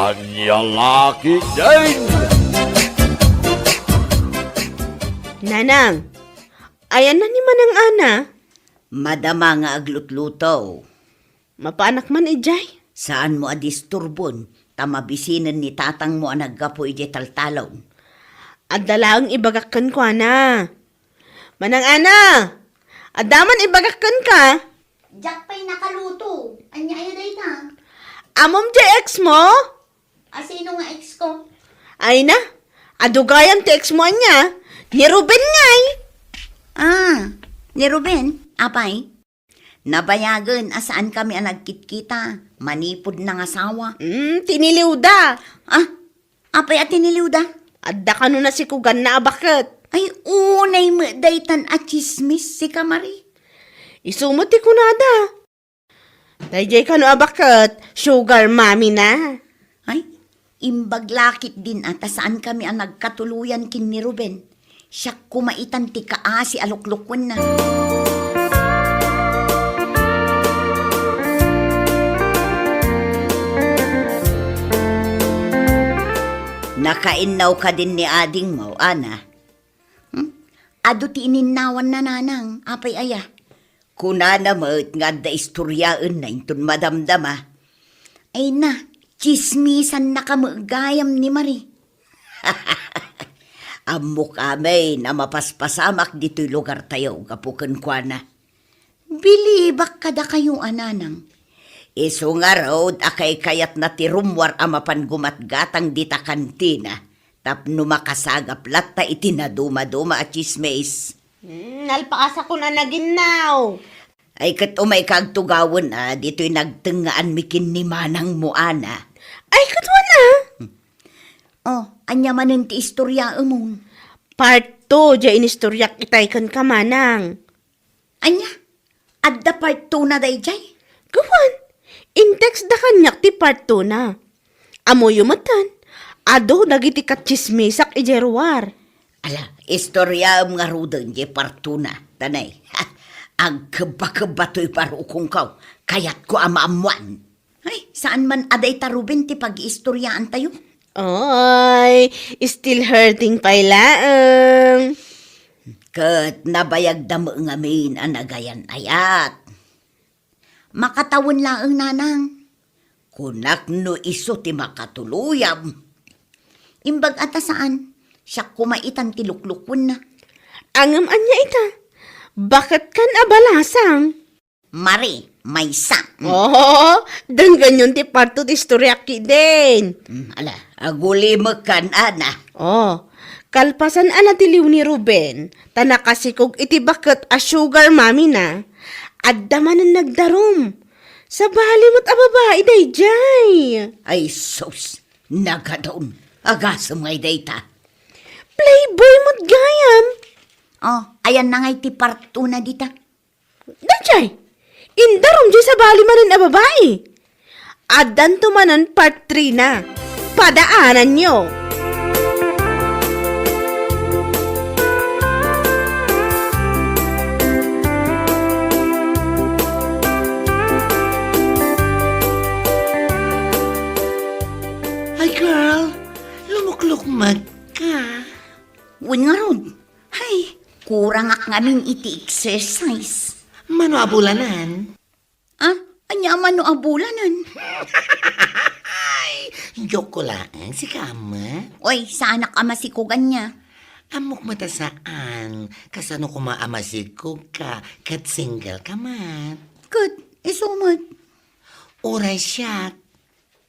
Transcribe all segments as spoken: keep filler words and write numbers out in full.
Ania la ketdin? Nanang, ayanna ni Manang Ana? Madama nga aglutluto. Mapaanak man idiay? Saanmo a disturbon, ta mabisinen ni tatangmo a naggapu idiay taltalon. Adda laeng ibagak kenkuana. Manang Ana, adda man ibagak kenka? Diak pay nakaluto. Ania aya dayta? Ammom diay ex mo? A, sino nga ex ko? Ay na, adu gayam ti ex mo ania? Ni Ruben ngay. Ah, ni Ruben? Apay? Nabayagen a saankami a nagkitkita. Manipud nangasawa. Mm, tiniliwda. Ah, apay a tiniliwda? Adda kano nasikuganna a baket. Ay, unay met daytan a tsismis, sika Marie. Isu met ti kunada. Daydiay kano a baket, sugar mommy na. Ay, imbag la ketdin a ta saankami a nagkatuloyan ken ni Ruben. Siak koma itan ti kaasi a luklukuenna. Nakainnaw kadin ni adingmo, Ana? Hmm? Adu ti ininnawanna, nanang. Apay aya? Kunana met nga adda istoriaenna inton madamdama. Ay na, tsismisannaka met gayam ni Marie. Ammok amin a mapaspasamak ditoy lugartayo gapu kenkuana. Bilibak kadakayo a nanang. Isu ngarud a kaykayatna ti rummuar a mapan gumatgatang dita kantina tapno makasagap latta iti nadumaduma a tsismis. Hmm, nalpaasakon a naginnaw. Ay, ket umayka agtugawen a ditoy nagtengngaanmi ken ni manangmo, Ana. Ay, ket wen a? Oh, ania manen ti istoriaemon? Part two, diay inistoriak itay kenka, manang. Ania? Adda part two na daydiay? Gawan, in-text da kaniak ti part two na. Ammoyo metten, adu dagiti katsismisak idiay ruar. Ala, istoriaem ngaruden diay part two na, tanay. Agkebba-kebba toy barukongko, kayatko a maammoan. Ay, saan man a dayta Ruben ti pagiistoriaantayo? Oy, still hurting pay laeng. Ket nabayagda met ngamin a nagayan-ayat. Makatawen laeng, nanang. Kunak no isu ti makatuloyam. Imbag a ta saan, siak koma itan ti luklukuenna. Ngem ania ita? Baket kan a balasang? Mari, maysa. Mm. Oh, denggenyon ti part two ti istoriak ketdin. Mm, ala, agulimek kan, Ana. Oh, kalpasan a natiliw ni Ruben, ta nakasikog iti baket a sugar mommy na, adda manen nagdarum. Sabali met a babai daydiay. Ay sus, nagadun. Agasem ngay dayta. Playboy met gayam. Oh, ayanna ngay ti part two na dita. Daydiay, indarum diay sabali manen a babai. Addanto manen part three na. Padaananyo. Ay, girl, lumuklukmeg ka. Wen ngarud. Ay, kurangak ngamin iti exercise. Mano a bulanen? Ah, ania a mano a bulanen? Ay, joke ko laeng, sika, Ama. Oy, saanak a masikog ania. Ammok met a saan, kasano koma a masikog ka, ket single ka met. Ket, isu met. Uray siak,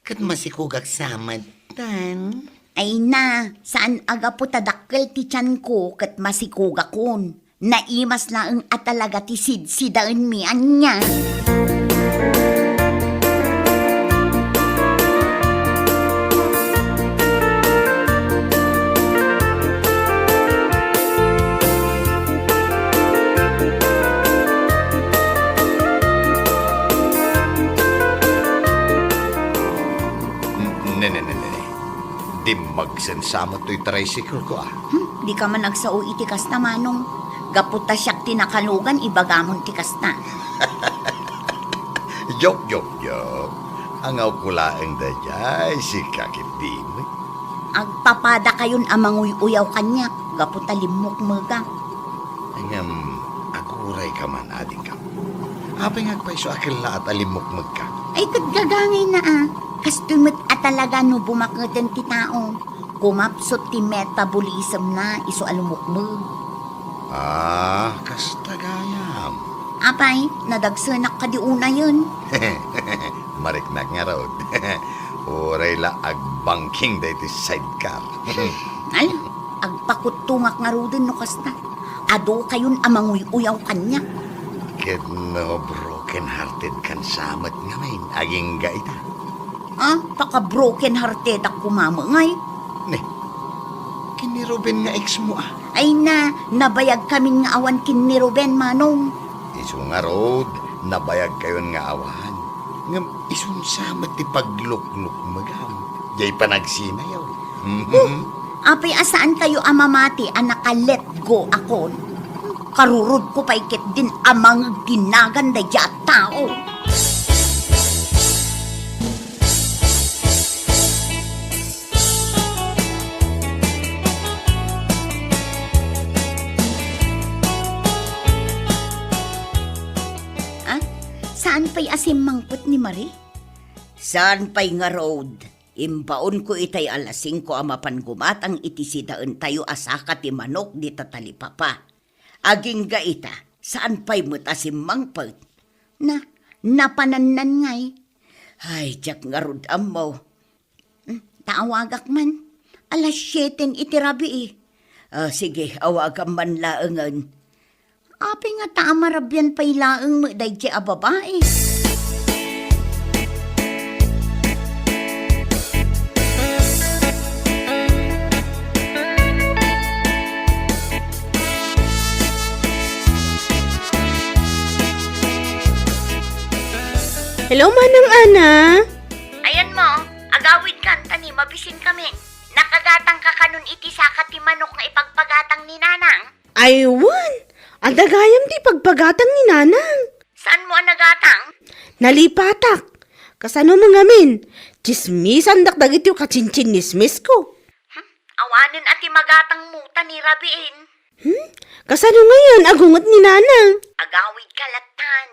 ket masikogak sa met tan. Ay na, saan a gapu ta dakkel ti tianko ket masikogakon. Naimas laeng a talaga ti sidsidaenmi ania. Ne, ne, ne, ne, ne. Dimmagsen sa met toy tricycle ko, ah. Hmm, dika man agsao iti kasta, Manong. Gapu ta siak ti nakalugan, ibagamon ti kasta. Joke, joke, joke. Angawko laeng daydiay, sika ketdi met. Agpapadakayon a manguy-uyaw kaniak gapu ta limmukmegak. Ngem, agurayka man, adingko. Apay nga agpayso a kellaat a limmukmegka? Ay, ket gagangayna a. Kastoy met a talaga no bumaketen ti tao. Kumapsut ti metabolismna isu a lumukmeg. Ah, kasta gayam. Apay, nadagsenak kadi unayen? Mariknak ngarud. Uray la agbangking daytoy sidecar. Ala, agpakuttongak ngaruden no kasta. Adu kayon a manguy-uyaw kaniak. Ket no broken hearted kan sa met ngamin, agingga ita. Ah, paka-broken hearted ak kumamengay. Ne, ken ni Ruben nga ex mo, ah. Ay na, nabayag kamin nga awan ken ni Ruben, Manong. Isu ngarud, nabayag kayon nga awan. Ngem isun sa met ti pagluknukmegam. Jay panagsinayaw. Mhm. Huh, apay a saan kayo a mamati a naka-let go akon? Karurod ko pay ketdin a mangeg ti nagan daydiay a tao. Ah, saan pay a simmangpet ni Marie? Saan pay ngarud? Imbaonko itay alas singko a mapan gumatang iti sidaentayo a saka ti manok dita talipapa. Agingga ita, saan pay met a simmangpet. Na, napanannan ngay. Ay, diak ngarud ammo. Hmm, ta awagak man. Alas siete iti rabii. Ah, sige, awagam man laengen. Apay nga ta a marabian pay laeng met daydiay a babai? Hello, Manang Ana. Ayan mo, agawid kan ta ni mabisin kami. Nakagatang ka kanon iti saka ti manok nga ipagpagatang ni Nanang? Ay wen, adda gayam ti ipagpagatang ni Nanang. Saan mo a nagatang? Nalipatak. Kasano mo ngamin? Tsismisandak dagiti kacinchinnismisko. Hmm? Awanen a ti magatang mo ta ni rabiin. Hmm? Kasano ngayon? Agunget ni Nanang. Agawid ka latan.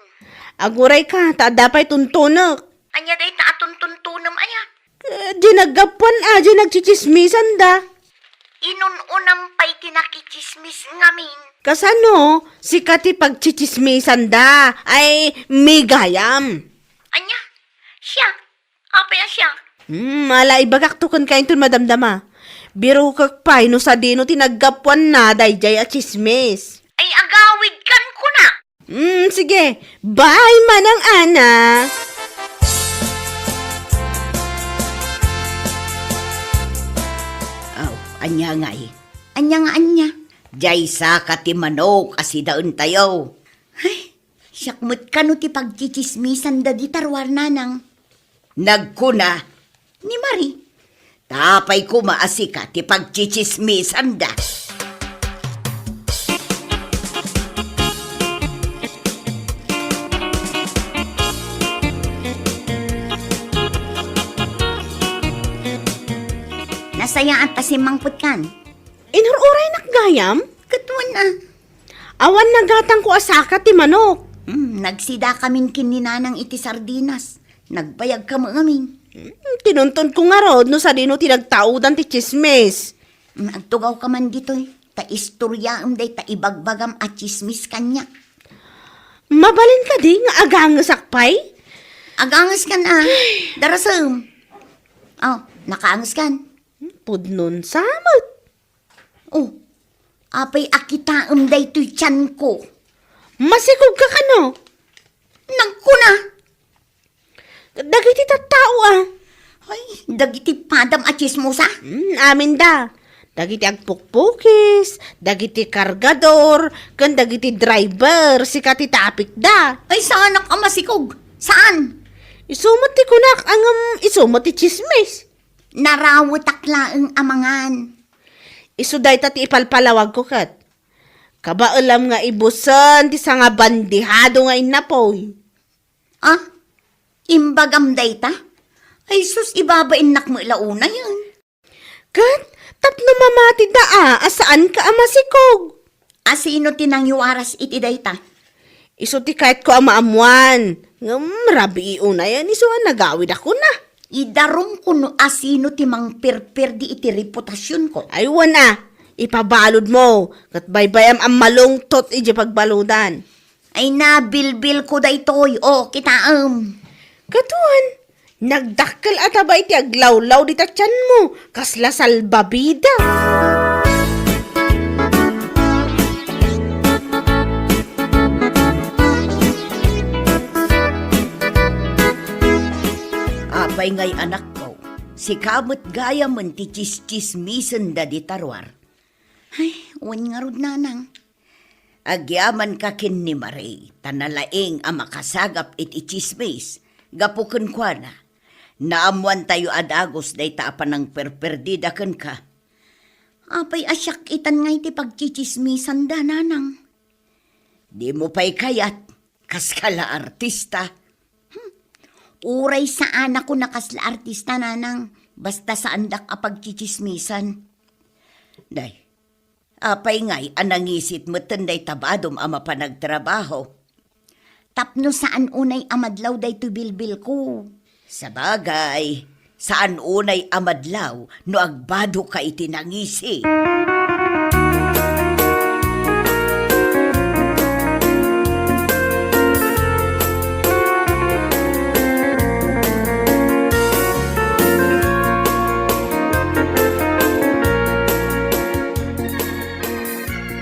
Aguray ka, ta adda pay tuntunek. Anya dayta a tuntuntunem aya? Eh, di naggapuan a, di nagtsitsismisan da. Inun-unam pay ti nakitsismis ngamin. Kasano? Sika ti pagtsitsismisan da. Ay, migayam. Anya? Siya? Apay a siya? Hmm, ala, ibagak to kenka inton madamdama. Birokek pay no sadino ti naggapuanna daydiay a tsismis. Ay, agawid kan kuna. Hmm, sige. Bye, Manang Ana. Aw, anya ngay? Anya nga anya? Diay saka ti manok a sidaentayo. Ay, siak met kano ti pagtsitsismisan dagita ruar, Nanang. Nagkuna ni Marie. Ta apay koma a sika ti pagtsitsismisanda. Nasayaat a simmangpetkan. Inur-uraynak gayam? Ket wen a. Awan nagatangko a saka ti manok. Hmm, nagsida kamin ken ni Nanang iti sardinas. Nagbayag ka met ngamin. Hmm, tinuntonko ngarud no sadino ti nagtaudan ti tsismis. Hmm, agtugaw ka man ditoy. Ta istoryaem dayta ibagbagam a tsismis kaniak. Mabalin kadi nga agangesak pay? Aganges kan a. Darasem. Oh, nakaanges kan. Hmm, pudnon sa met. Oh, apay a kitaem daytoy tianko? Masikog ka kano? Nagkuna. Dagiti tattao a. Ay, dagiti padam a tsismosa? Hmm, aminda. Dagiti agpukpukis, dagiti kargador, ken dagiti driver, sika ti tapikda. Ay, saanak a masikog. Saan? Isu met ti kunak, ngem isu met ti tsismis. Narawetak laeng a mangan. Isu dayta ti ipalpalawagko ket. Kabaelam nga ibusen ti sangabandihado nga innapoy. Ah, imbagam dayta? Ay sus, ibabainnak met la unayen. Ket tapno mamatida a, a saanka a masikog. A sino ti nangiwaras iti dayta? Isu ti kayatko a maammuan. Ngem rabii unayen isu a nagawidakon a. Idarumko no a sino ti mangperperdi iti reputasionko. Ay, wen a, ipabaludmo, ket baybay-am a malungtot idiay pagbaludan. Ay, nabilbilko daytoy, o, kitaem. Ket wen, nagdakkel a taba iti aglawlaw dita tianmo, kasla salbabida. Apay ngay, anakko, sika met gayamen ti tsistsismisenda dita ruar. Ay, wen ngarud, nanang. Agyamanka ken ni Marie, ta nalaing a makasagap iti tsismis, gapu kenkuana. Naammuantayo a dagus dayta a panangperperdida kenka. Apay a siak itan nga iti pagtsitsismisanda, nanang? Dimo pay kayat, kaskala artista. Hmm. Uray saanakon a kasla artista, nanang, basta saandak a pagtsitsismisan. Day, apay ngay a nangisit metten dayta badom a mapan agtrabaho? Tapno saan unay a madlaw daytoy bilbilko. Sabagay, saan unay a madlaw no agbadoka iti nangisi.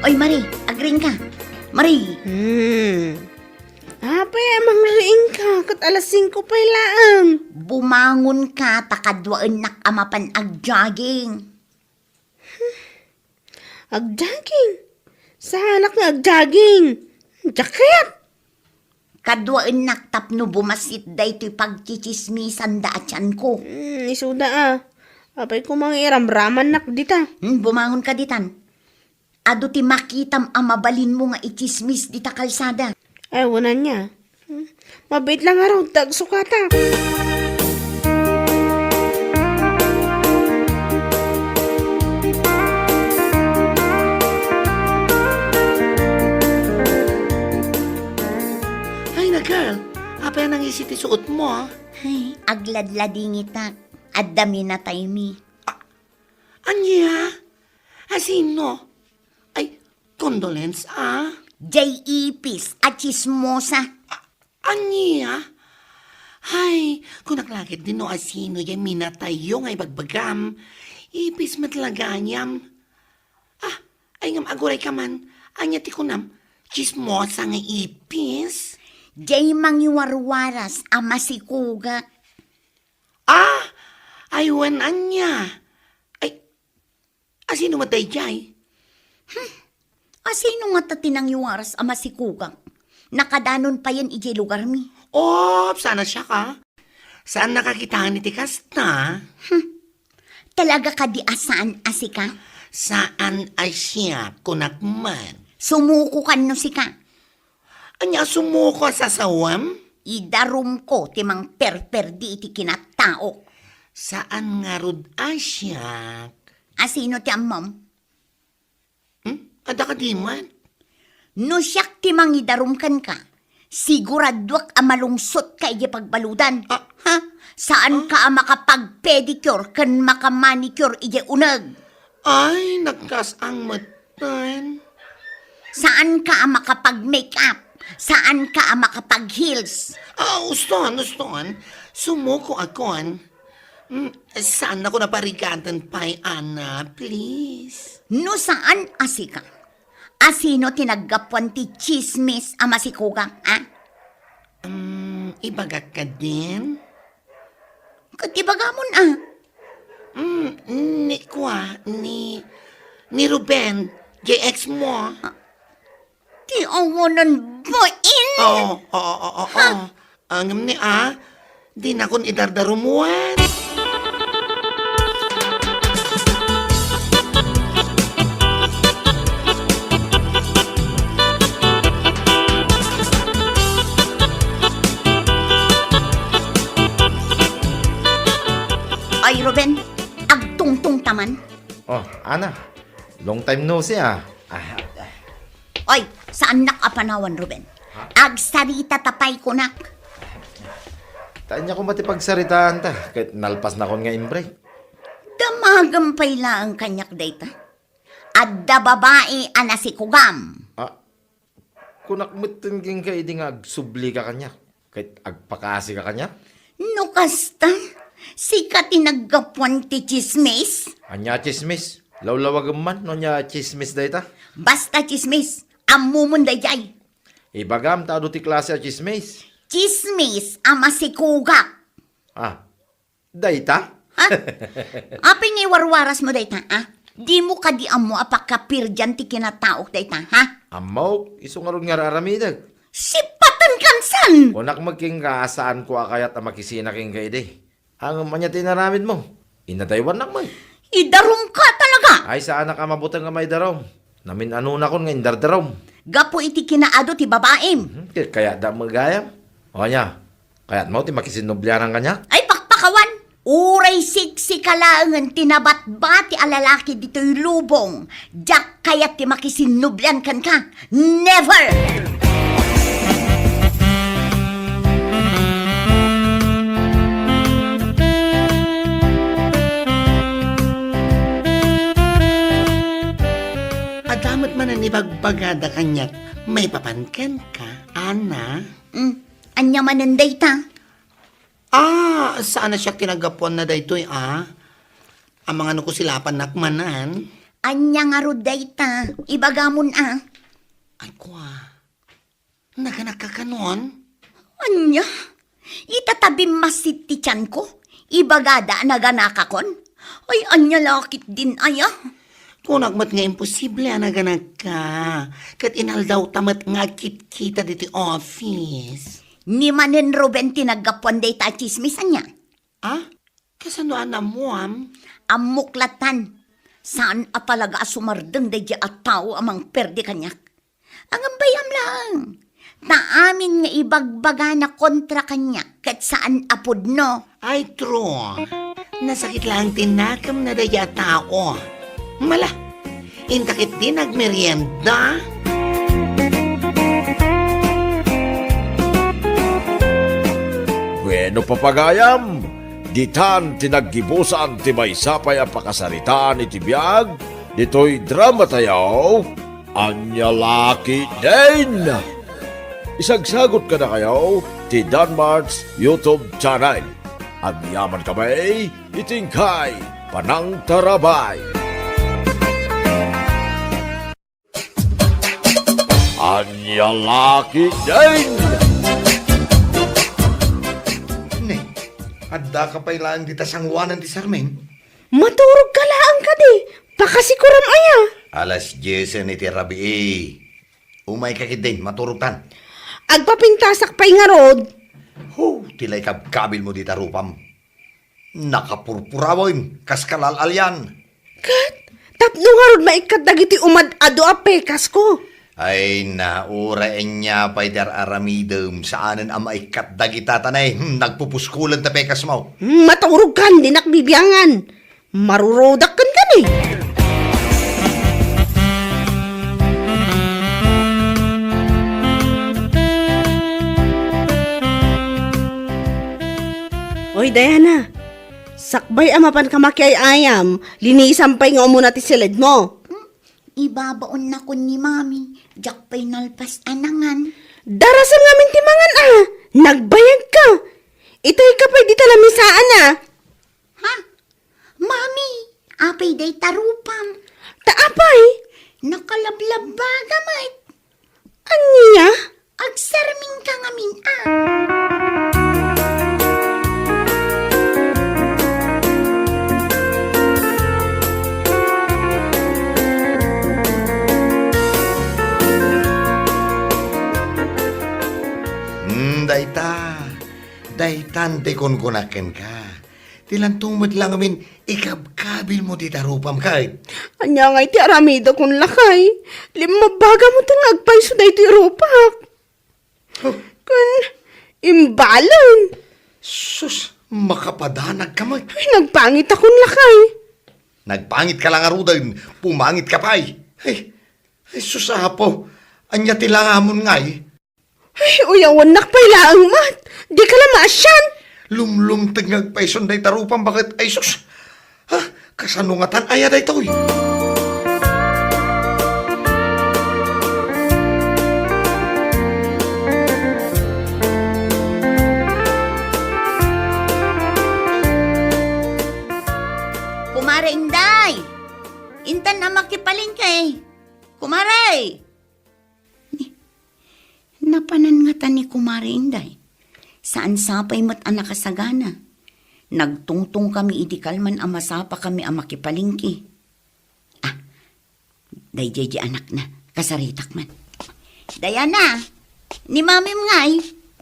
Oy, Marie, agriingka. Marie. Hmm. Apay a mangriingka, ket alas singko pay laeng. Bumangonka ta kaduaennak a mapan agjogging. Agjogging? Saanak nga agjogging? Diak kayat. Kaduaennak tapno bumassit daytoy pagtsitsismisanda a tianko. Hmm, isuda a. Apay koma nga iramramannak dita. Hmm, bumangonka ditan. Adu ti makitam a mabalinmo nga itsismis dita kalsada. Ay, wen ania. Hmm, mabiit la ngarud ta agsukatak. Ay na, girl. Apay a nangisi ti suotmo, a? Ay, agladladingitak. Adda minataymi. A-, ania? A sino? Ay, condolence, a? Jay Ipis a tsismosa. A-, ania? Ay, kunak la ketdi no a sino jay minatayyo nga ibagbagam. Ipis met la gayam. A, ay ngem agurayka man. Ania ti kunam? Tsismosa nga ipis? Jay mangiwarwaras a masikugak. A, ay wen ania? Ay, a sino met daydiay? Hmm. A sino ngata ti nangiwaras a masikugak? Nakadanon payen idiay lugarmi. Op, saan a siak, a? Saannak a kitaen iti kasta? Hmm. Talaga kadi a saan a sika? Saan a siak, kunak man. Sumukokan no sika. Ania a sumuko a sasawem? Idarumko ti mangperperdi iti kinataok. Saan ngarud a siak. A sino ti ammom? Hmm? Adda kadi met? No siak ti mangidarum kenka, siguraduak a malungsotka idiay pagbaludan. A? Ha? Saanka a makapag-pedicure ken makamanicure idiay uneg. Ay, nagkas-ang metten. Saanka a makapag-makeup. Saanka a makapag-heels. A, uston, uston. Sumukoakon. Mm, saannakon a parigaten pay, Ana, please. No saan a sika, a sino ti naggapuan ti tsismis a masikugak, a? Mm, ibagak kadin? Ket ibagamon, a? Mm, ni kua, ni, ni Ruben, jay ex mo. Ti awanan bain? Oo, oo, oo, oo. Ha? Ngem ni a, dinakon idardarumuen. Ay, Ruben, agtungtong ta man. Oh, Ana, long time no see, ah. Ah, ah. Oy, saannak a panawan, Ruben. Ha? Agsarita ta pay kunak. Ta ania koma ti pagsaritaan ta, ket nalpasnakon nga imbreak. Damagem pay laeng kaniak dayta. Adda babai a nasikugam. Ah, kunak metten kenka idi nga agsublika kaniak, ket agpakasika kaniak? No kasta, sika ti naggapuan ti tsismis? Ania a tsismis? Lawlawagem man no ania a tsismis dayta? Basta tsismis, ammomon daydiay. Ibagam ta adu ti klase a tsismis. Tsismis a masikugak. Ah, dayta? Ha? Apay nga iwarwarasmo dayta, ah? Dimo kadi ammo a pakapirdian ti kinataok dayta, ha? Ammok, isu ngarud nga ar-aramidek. Sipaten kansan! Kunak met kenka a saanko a kayat a makisina kenka idi. Ngem ania ti inaramidmo? Inadaywannak met. Idarumka talaga! Ay, saanak a mabuteng a maidarum. Namin-anonakon nga indardarum. Gapu iti kinaadu ti babaim. Hmm, kaya da met gayam. O ania, kayatmo ti makisinnublianan kaniak? Ay, pakpakawan! Uray siksika laengen ti nabatbati a lalaki ditoy lubong, diak kayat ti makisinnublian kenka. Never! Adda met manen ibagbagada kaniak maipapan kenka, Ana? Mm, ania manen dayta? Ah, saan a siak ti naggapuanna daytoy, ah? Amangan no kusilapannak manen? Ania ngarud dayta? Ibagamon, ah. Ay, kua. Naganakka kanon? Ania? Ita ta bimmassit ti tianko? Ibagada a naganakakon? Ay, ania la ketdin aya? Kunak met nga imposible a naganakka. Ket inaldawta met nga agkitkita ditoy office. Ni manen Ruben ti naggapuan dayta a tsismis, ania? Ah? Kasano a naammoam? Ammok latan. Saan a talaga a sumardeng daydiay a tao a mangperde kaniak. Ngem bay-am laeng, ta amin nga ibagbagana kontra kaniak ket saan a pudno. Ay, true. Nasakit laeng ti nakemna daydiay a tao. Mala, inta ketdi nagmerienda. Bueno, papagayam, ditan ti naggibusan ti maysa pay a pakasaritaan iti biag ditoy dramatayo. Ania la ketdin? Isagsagot kadakayo ti Danmart's YouTube channel. Agyaman kami iti inkay panangtarabay. Ania la ketdin? Ne, addaka pay laeng dita sangoanan ti sarming? Maturogka laeng kadi, pakasikuram aya. Alas diesen iti rabii. Umayka ketdin, maturogtan. Agpapintasak pay ngarud. Hu, ti la ikabkabilmo dita rupam. Nakapurpurawen, kas kalal-alian. Ket, tapno ngarud maikkat dagiti umad-adu a pekasko. Ay na, uray ania pay ti ar-aramidem, saanen a maikkat dagita ta nay, hmm, nagpupuskulen ta pekasmo. Hmm, maturogkan, dinak bibiangan. Marurodak kenka ni. Oy, Diana, sakbay a mapanka makiay-ayam, linisam pay nga umuna ti siledmo. Hmm? Ibabaonnakon ni Mami, diak pay nalpas a nangan. Darasem ngamin ti mangan a, nagbayagka. Itayka pay dita lamisaan a. Ha? Mami, apay dayta rupam? Ta apay? Nakalablabbaga met. Ania? Agsarmingka ngamin a. Hmm, dayta. Daytan ti kunkunak kenka. Ti lantong met la ngamin ikabkabilmo dita rupam, ket. Ania ngay ti aramidakon, lakay? Limmabbaga met nga agpayso daytoy rupak. Huh. Kun imbalon. Sus, Makapadanag ka met. Ay, nagpangit akon lakay. Nagpangit ka la ngaruden, pumangit ka pay. Ay, ay, sus, Apo, ania ti langamon ngay? Ay, uyawannak pay laeng met. Di ka la maasian. Lumlumteg nga agpayson dayta rupam baket, ay sus. Ha? Kasano ngatan aya daytoy? Kumare Inday! Intan a makipalengke. Kumare! Ni, napanan ngata ni Kumare Inday. Saan sapay met a nakasagana. Nagtungtong kami idi kalman a masapa kami a makipalengke. Ah, daydiay di anakna. Kasaritak man. Diana, ni mamim ngay.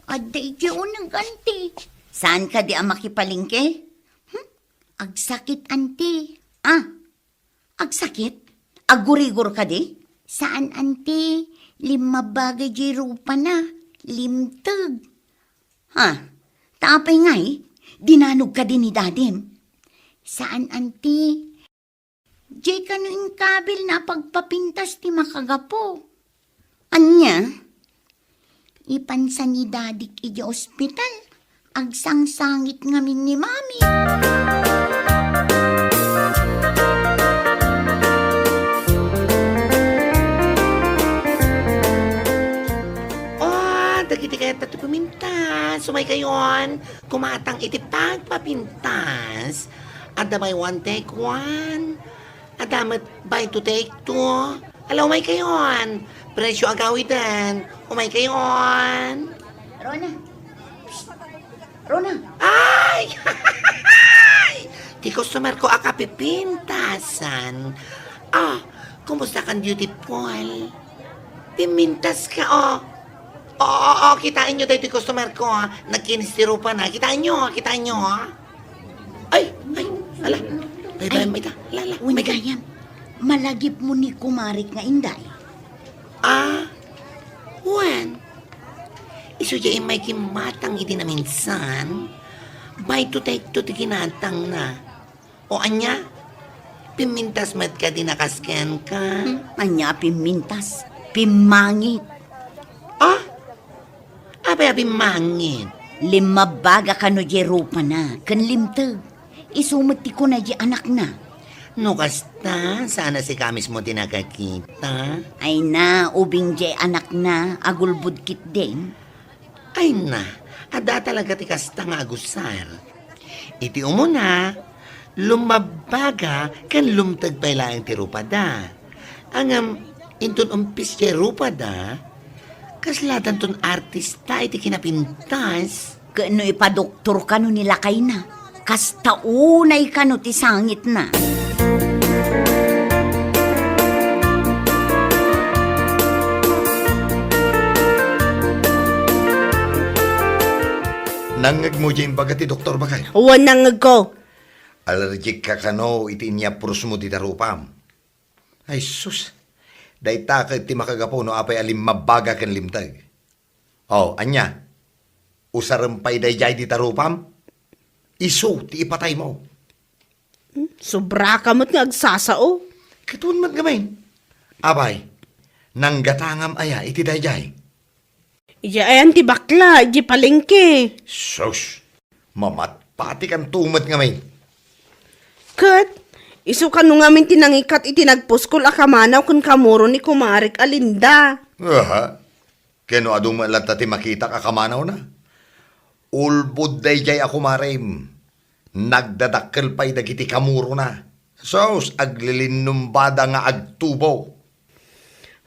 Adda idi uneg, anti. Saan kadi a makipalengke? Hmm? Agsakit, anti. Ah, agsakit? Aggurigor kadi? Saan, anti. Limmabaga di rupana. Limteg. Ha? Ta apay ngay? Dinanog kadi ni dadim? Saan, anti. Di kano inkabil na pagpapintas ti makagapu. Ania? Ipansa ni dadik iti ospital, agsangsangit ngamin ni mami. Oh, dagiti kayat ti pumintas, umay kayon, kumatang iti pagpapintas. Adda may one take one. Adda met buy two take two. Ala, umay kayon. Presyo agawiden. Umay kayon. Rona. Psst. Rona. Ay! Ti customer ko a kapipintasan. Ah, kumusta kan beautiful? Pimintas ka, oh. Oo, oo, kitaenyo daytoy customer ko, ah. Nagkinis ti rupana. Kitaenyo, kitaenyo, ah. Ay, ay, ala. Bye-bye, Ay, mayta. Ala, ala, wen mayta. Gayam, malagipmo ni kumarik nga inday. Ah, wen. Isu diay immay kimmatang iti naminsan. Buy two take two ti kinatangna. O ania? Pimmintas met kadi a kas kenka? Hmm, ania a pimmintas? Pimmangit. Ah? Apay a pimmangit? Limmabaga kano diay rupana ken limteg. Isu met ti kuna diay anakna. No kasta, saan a sika mismo ti nakakita? Ay na, ubing diay anakna, agulbod ketdin. Ay na, adda talaga ti kasta nga agusar. Iti umuna, lummabaga ken lumteg pay laeng ti rupada. Ngem inton umpis diay rupada, kaslatanton artista iti kinapintas. Ken no ipadoktor kano ni lakayna, kasta unay kano ti sangitna. Nangngegmo diay imbaga ti doktor, bakay? Wen, nangngegko. Allergic ka kano iti inyapprosmo ti tarupam? Ay sus, dayta ket ti makagapu no apay a limmabaga ken limteg. O, ania? Usarem pay daydiay ti tarupam? Isu ti ipataymo. Hmm, sobraka met nga agsasao. Ket wen met ngamin. Apay, nanggatangam aya iti daydiay? Idiay ayan ti bakla, idiay palengke. Sus! Mamatpatikanto met ngamin. Ket, isu kano ngamin ti nangikat iti nagpuskol a kamanaw ken kamuro ni kumarek a Linda. Aha. Ken no adu met latta ti makitak a kamanawna? Ulbod daydiay a kumarem. Nagdadakkel pay dagiti kamurona. Sus, aglilinnumbada nga agtubo.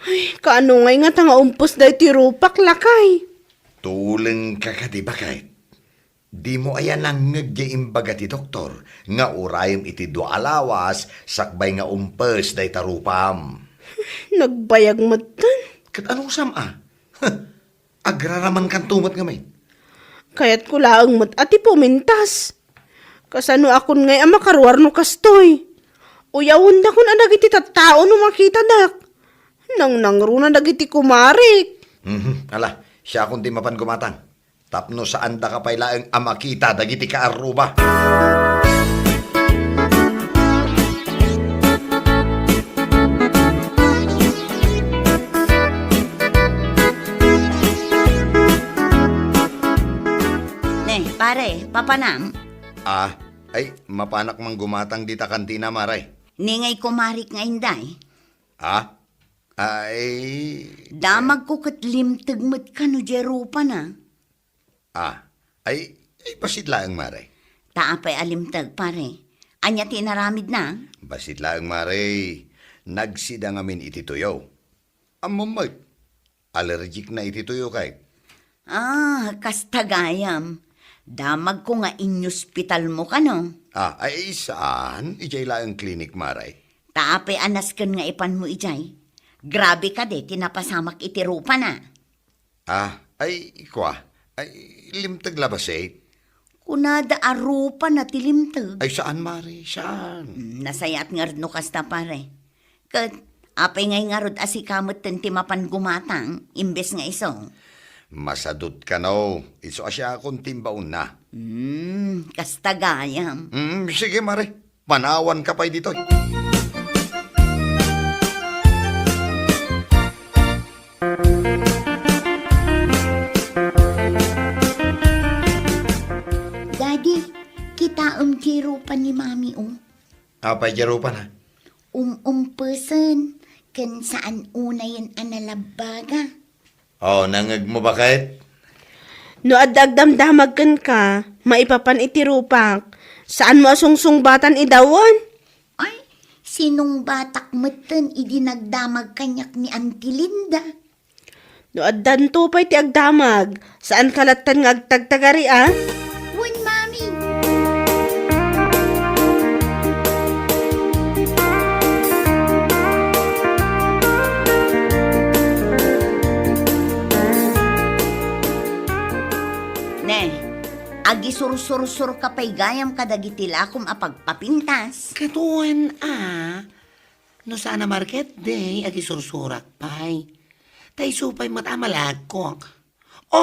Ay, kaano ngay ngata nga umpes daytoy rupak, lakay? Tulengka kadi, baket? Dimo aya nangngeg diay imbaga ti doktor nga urayem iti dua a lawas sakbay nga umpes dayta rupam? Nagbayag metten. Ket anusam a? Agraramankanto met ngamin. Kayatko laeng met a ti pumintas. Kasanoakon ngay a makaruar no kastoy? Uyawendakon a dagiti tattao no makitadak. Nangnangruna dagiti kumarik. Mhm, ala, siakon ti mapan gumatang. tapno saandaka pay laeng a makita dagiti kaarruba. Ne, pare, papanam? Ah, ay, mapanak man gumatang dita kantina, mare. Ni ngay kumarik nga inday? Ah? Ay, damagko ket limteg met kano diay rupana. Ah, ay, ay, bassit laeng, mare. Ta apay a limteg, pare? Ania ti inaramidna? Bassit laeng, mare. Nagsida ngamin iti tuyo. Ammom met, allergic na iti tuyo kay. Ah, kasta gayam. Damagko nga inyospitalmo kano. Ah, ay, saan? Idiay laeng klinik, mare. Ta apay a nasken nga ipanmo idiay? Grabe kadi ti napasamak iti rupana. Ah, ay, kua. Ay, limteg la bassit. Kunada a rupana ti limteg. Ay, saan, mare? Saan? Hmm, nasayaat ngarud no kasta, pare. Ket, apay ngay ngarud a sika metten ti mapan gumatang, imbes nga isu? Masadut kano, isu a siakon ti imbaonna. Hmm, kasta gayam. Hmm, sige, mare. Panawanka pay ditoy. Daddy, kitaem diay rupa ni Mami, o. Apay diay rupana? Um-umpesen, ken saan unayen a nalabbaga. O, nangngegmo baket? No adda agdamdamag kenka, maipapan iti rupak. Saanmo a sungsungbatan ida wen? Ay, sinungbatak metten idi nagdamag kaniak ni Auntie Linda. No addanto pay ti agdamag, saanka lattan nga agtagtagari, a? Wen, Mami. Ne, agisursursurka pay gayam kadagiti lakom a pagpapintas. Ket wen a, no saan a market day, agisursurak pay. Ta isu pay met a malagkok. O,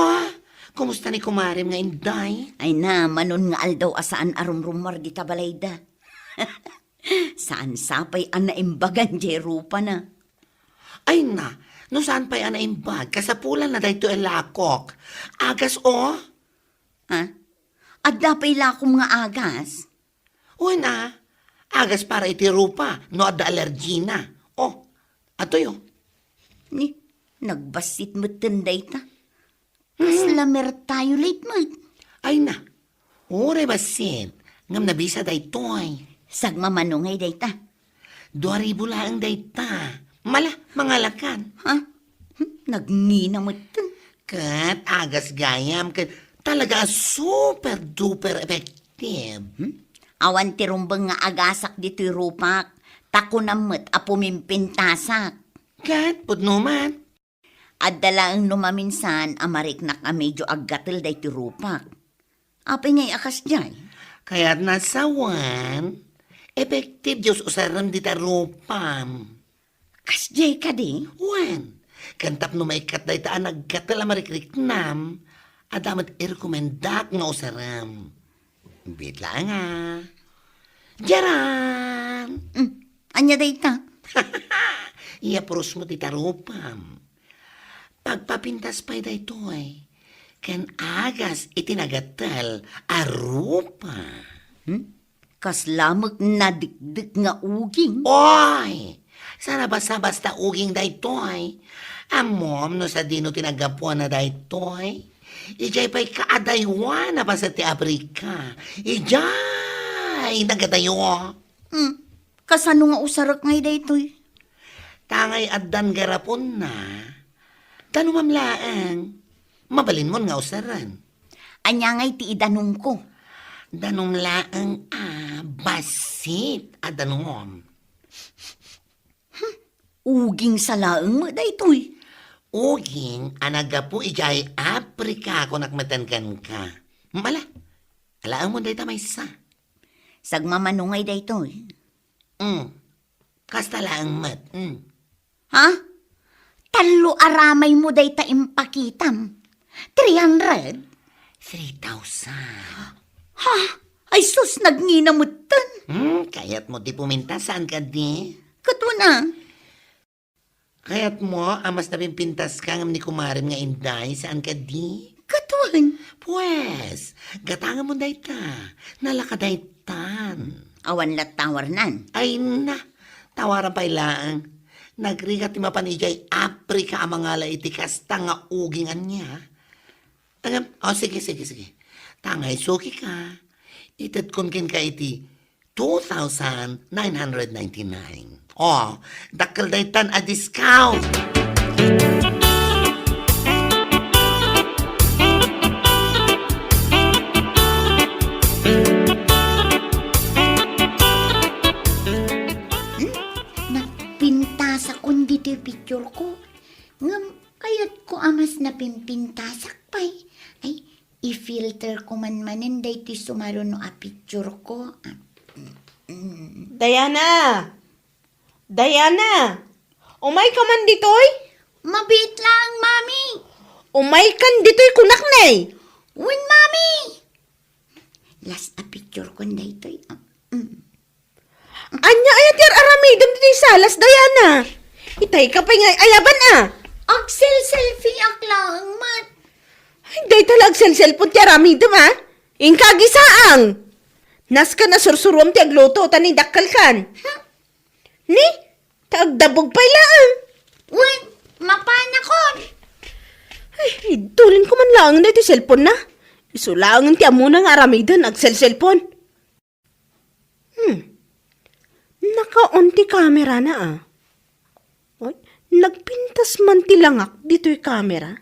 kumusta ni kumarem nga inday? Ay na, manon nga aldaw a saan a rumrummuar dita balayda. Saan sapay a naimbagan diay rupana. Ay na, no saan pay a naimbag, kasapulanna daytoy a lakok. Agas, o. Ha? Adda pay lakom nga agas? Wen a, agas para iti rupa no adda allergy na. O, atoy, o. Ni, nagbassit metten dayta. Kasla mertayo late met. Ay na, uray bassit, ngem nabisa daytoy. Sagmamano ngay dayta? Dua ribu laeng dayta. Mala, mangalakan. Ha? Hmm, nagngina metten. Ket agas gayam, ket talaga a super duper effective. Hmm? Awan ti rumbeng nga agasak ditoy rupak, ta kunam met a pumimpintasak. Ket pudno met. Adda laeng no maminsan a mariknak a medio aggatel daytoy rupak. Apay ngay a kasdiay? Kayatna sawen, effective diay us-usarem dita rupam. Kasdiay kadi? Wen, ken tapno maikkat dayta a naggatel a marikriknam, adda met irekomendak nga usarem. Biit laeng a. Diaran! Hmm, ania dayta? Iyaprosmo ti tarupam. Pagpapintas pay daytoy, ken agas iti nagatel a rupa. Hmm? Kasla met nadikdek nga uging. Oy! Saan a basta-basta uging daytoy. Ammom no sadino ti naggapuanna daytoy? Idiay pay kaadaywan a paset ti Africa. Idiay nagadayo. Hmm. Kasano nga usarek ngay daytoy? Ta ngay addan garaponna, danumam laeng. Mabalinmon nga usaren. Ania ngay ti idanumko? Danum laeng a bassit a danum. Hmm, uging sa laeng met daytoy. Uging a naggapu idiay Africa, kunak metten kenka. Mala, alaemon dayta maysa. Sagmamano ngay daytoy. Mm. Kasta laeng met. Mm. Ha? Tallo a ramaymo dayta impakitam. Three hundred? Three thousand. Ha? Ay sus, nagngina metten. Hmm, kayatmo ti pumintas, saan kadi? Ket wen a. Kayatmo a mas napimpintaska ngem ni kumarem nga Inday, saan kadi? Ket wen. Pues, gatangamon dayta. Nalaka daytan. Awan latta a warnan. Ay na, tawaran pay laeng. Nagrigat ti mapan idiay Africa a mangala iti kasta nga uging ania. Ngem, oh, sige, sige, sige. Ta nga isukika, itedkon kenka iti two thousand nine hundred ninety-nine. Oh, dakkel daytan a discount. Hmm? Nagpintasakon ditoy picture ko. Ngem kayatko a mas napimpintasak pay. Ay, i-filter ko man manen daytoy sumaruno a picture ko. Ah, mm, mm. Diana! Diana! Umayka man ditoy? Mabiit laeng, Mami. Umaykan ditoy kunak, nay. Wen, Mami. Last a picture kon daytoy. Ah, mm. Ania aya ti ar-aramidem ditoy salas, Diana? Itay ka pay nga ayaban a. Agsel-selfie ak laeng met. Ay, dayta la agsel-cellphone ti aramidem a. Inka agisaang. Nasken a sursuruam ti agluto, ta ni dakkelkan. Ni, ta agdabog pay laeng. Wen, mapanakon. Ay, idulin ko man laeng daytoy cellphone na. Isu laeng ti ammona nga aramiden, agsel-cellphone. Hmm. Naka-on ti camera na, ah. Oy, nagpintas man ti langak ditoy camera.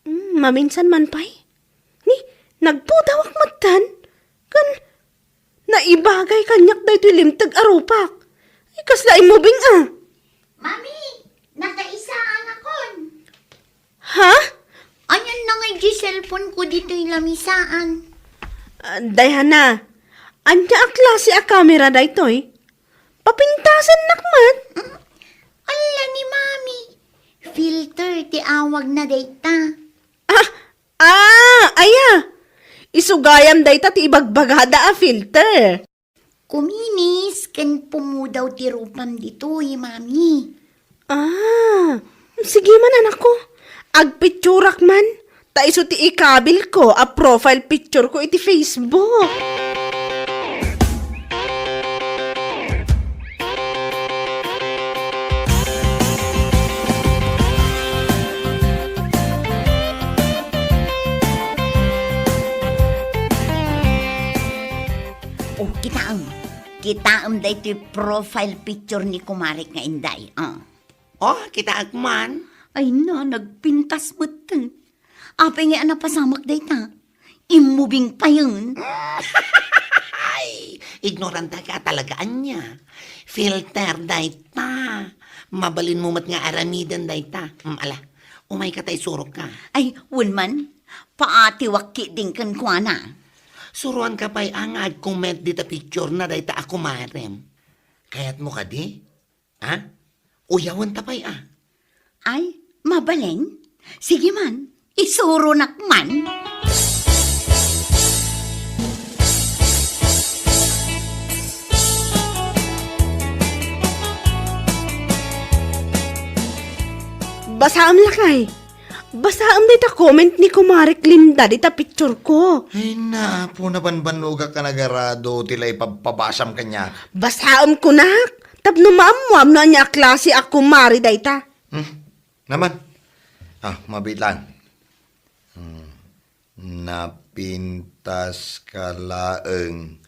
Hmm, maminsan man pay. Ni, nagpudawak metten. Ken, naibagay kaniak daytoy limteg a rupak. Ay, kasla immubing, ah. Mami, nakaisaan akon. Ha? Anian na ngay di cellphone ko ditoy lamisaan? Ah, Diana, ania a klase a kamera daytoy? Papintasennak met? Mm. Ala ni Mami, filter ti awagna dayta. Ah, ah, aya. Isu gayam dayta ti ibagbagada a filter. Kuminis ken pumudaw ti rupam ditoy, Mami. Ah, sige man, anakko. Agpicturak man. Ta isu ti ikabilko a profile picture ko iti Facebook. O, kitaem. Kitaem daytoy profile picture ni kumarek nga Inday. Ah. O, kitaek man. Ay na, nagpintas metten. Apay ngay a napasamak dayta? Immubing payen. Ay, ignorante ka talaga, ania. Filter dayta. Mabalinmo met nga aramiden dayta. Mm, ala, umayka ta isurokka. Ay, wen man, paatiwak ketdin kenkuana. Suroanka pay a nga agcomment dita picture na dayta a kumarem. Kayatmo kadi? Ha? Uyawenta pay a. Ay, mabalin? Sige man, isuronak man. Basaem lakay. Basaem dayta comment ni Kumarek Linda dita picture ko. Ay, naapo, nabanbanogak a nagarado ti la ipabpabasam kaniak. Basaem kunak, tapno maammoam no ania a klase a kumare dayta. Hmm, naman. Ah, mabiit laeng. Hmm, napintas ka laeng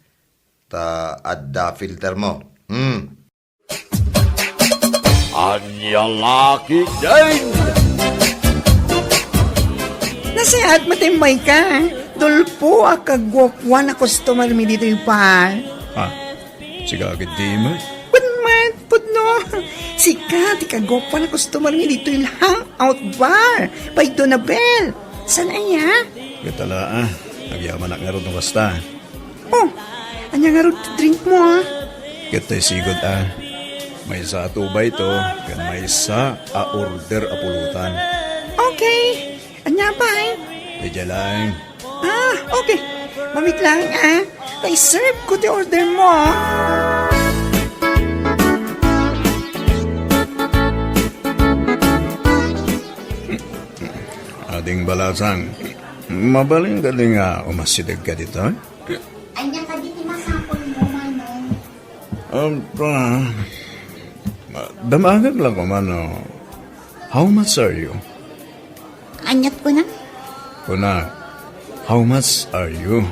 ta adda filter mo. Hmm. Ania la ketdin? Nasayaat met immayka. Dulpo a kaguapuan a customer mi ditoy bar. Ah, sika ketdi met? Wen met, pudno. Sika ti kaguapuan a customer mi ditoy Hangout Bar by Donabel. Saan aya? Ket ala, ah. Agyamanak ngarud no kasta. Oh, ania ngarud ti drink mo, ah? Ket tay sigud, ah. Maysa a two by two, ken maysa a order a pulutan. Okay. Ania pay? Diay laeng. Ah, okay. Mamit lang, ah. Ta i-serve ko ti order mo, ah. Ading Balasang, mabalin kadi nga umasideg ka ditoy? Ania kadi ti masapulmo, Manong? Um, pa, damagek lang ko, Manong. How much are you? Aniat kunam? Kuna, how much are you?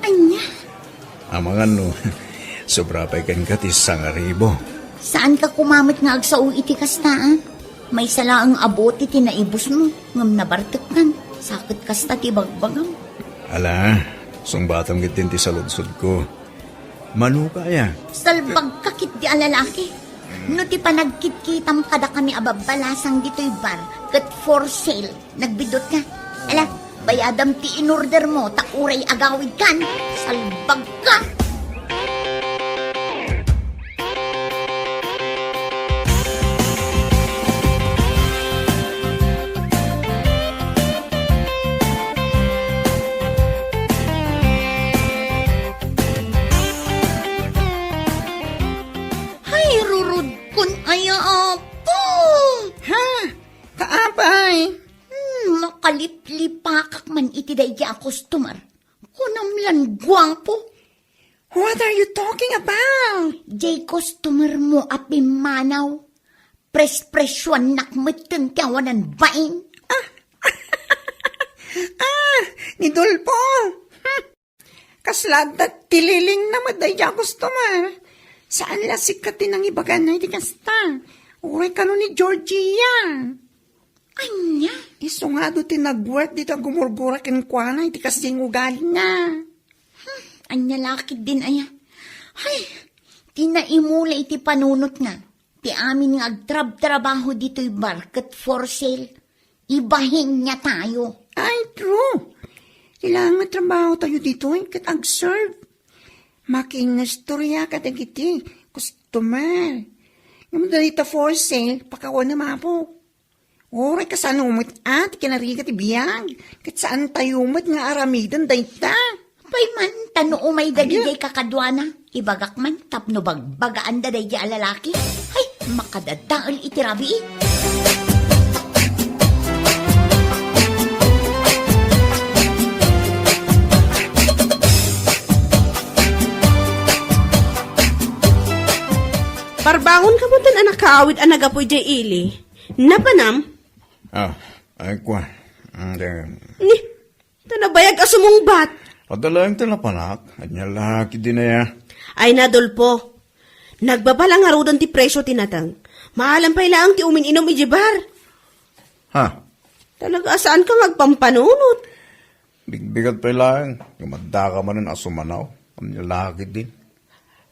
Ania? Amangan no, sobra pay kenka ti sangaribo. Saanka koma met nga agsao iti kasta, a? Maysa laeng a bote ti naibusmo, ngem nabartekkan. Sa ket kasta ti bagbagam. Ala, sungbatam ketdin ti saludsodko. Mano ka aya? Salbagka ketdi a lalaki. No ti panagkitkitam kadakami a babbalasang ditoy bar ket for sale, nagbidutka. Ala, bayadam ti inordermo ta uray agawidkan. Salbagka! Hay, rurudkon aya, Apo! Ha? Kaapay? Hmm, makaliplipakak man iti daydi a customer. Kunam lan guapo. What are you talking about? Jay customer mo a pimmanaw. Pres-presyuannak metten ti awanan bain. Ah, ni Dolpo. Hmm. Kasla adda ti lilingna met daydi a customer. Saan la sika ti nangibagana iti kasta. Uray kano ni Georgia. Ania? Isu nga adu ti nagwork dita gumurgura kenkuana iti kasdiay nga ugalina. Hmm, ania la ketdin aya? Hay, ti naimula iti panunotna. Ti amin nga agtrabtrabaho ditoy bar ket for sale. Ibahin niya tayo. Ay, true. Kailangan nga trabaho tayo ditoy ket agserve. Makinistorya kadagiti customer. Ngem dayta for sale, pakawan na mapo. Uray kasano met a ti kinarigat ti biag, ket saan tayo met nga aramiden dayta. Apay man, ta no umay dagiti kakaduana, ibagak man tapno bagbagaanda daydi a lalaki. Hay, makadadael iti rabii. Parbangon ka mo tan a nakaawid a nagapu idiay ili. Napanam? Ah, ay, kua. Mm, de- Ni, ta nabayag a sumungbat. Adda laeng ti napanak. Ania la ketdin aya? Ay, Adolfo. Nagbaba la ngaruden ti presio ti nateng. Maalam pay laeng ti umin-inum idiay bar. Ha? Talaga a saanka nga agpampanunot. Bigbigat pay laeng. Ngem addaka manen a sumanaw. Ania la ketdin?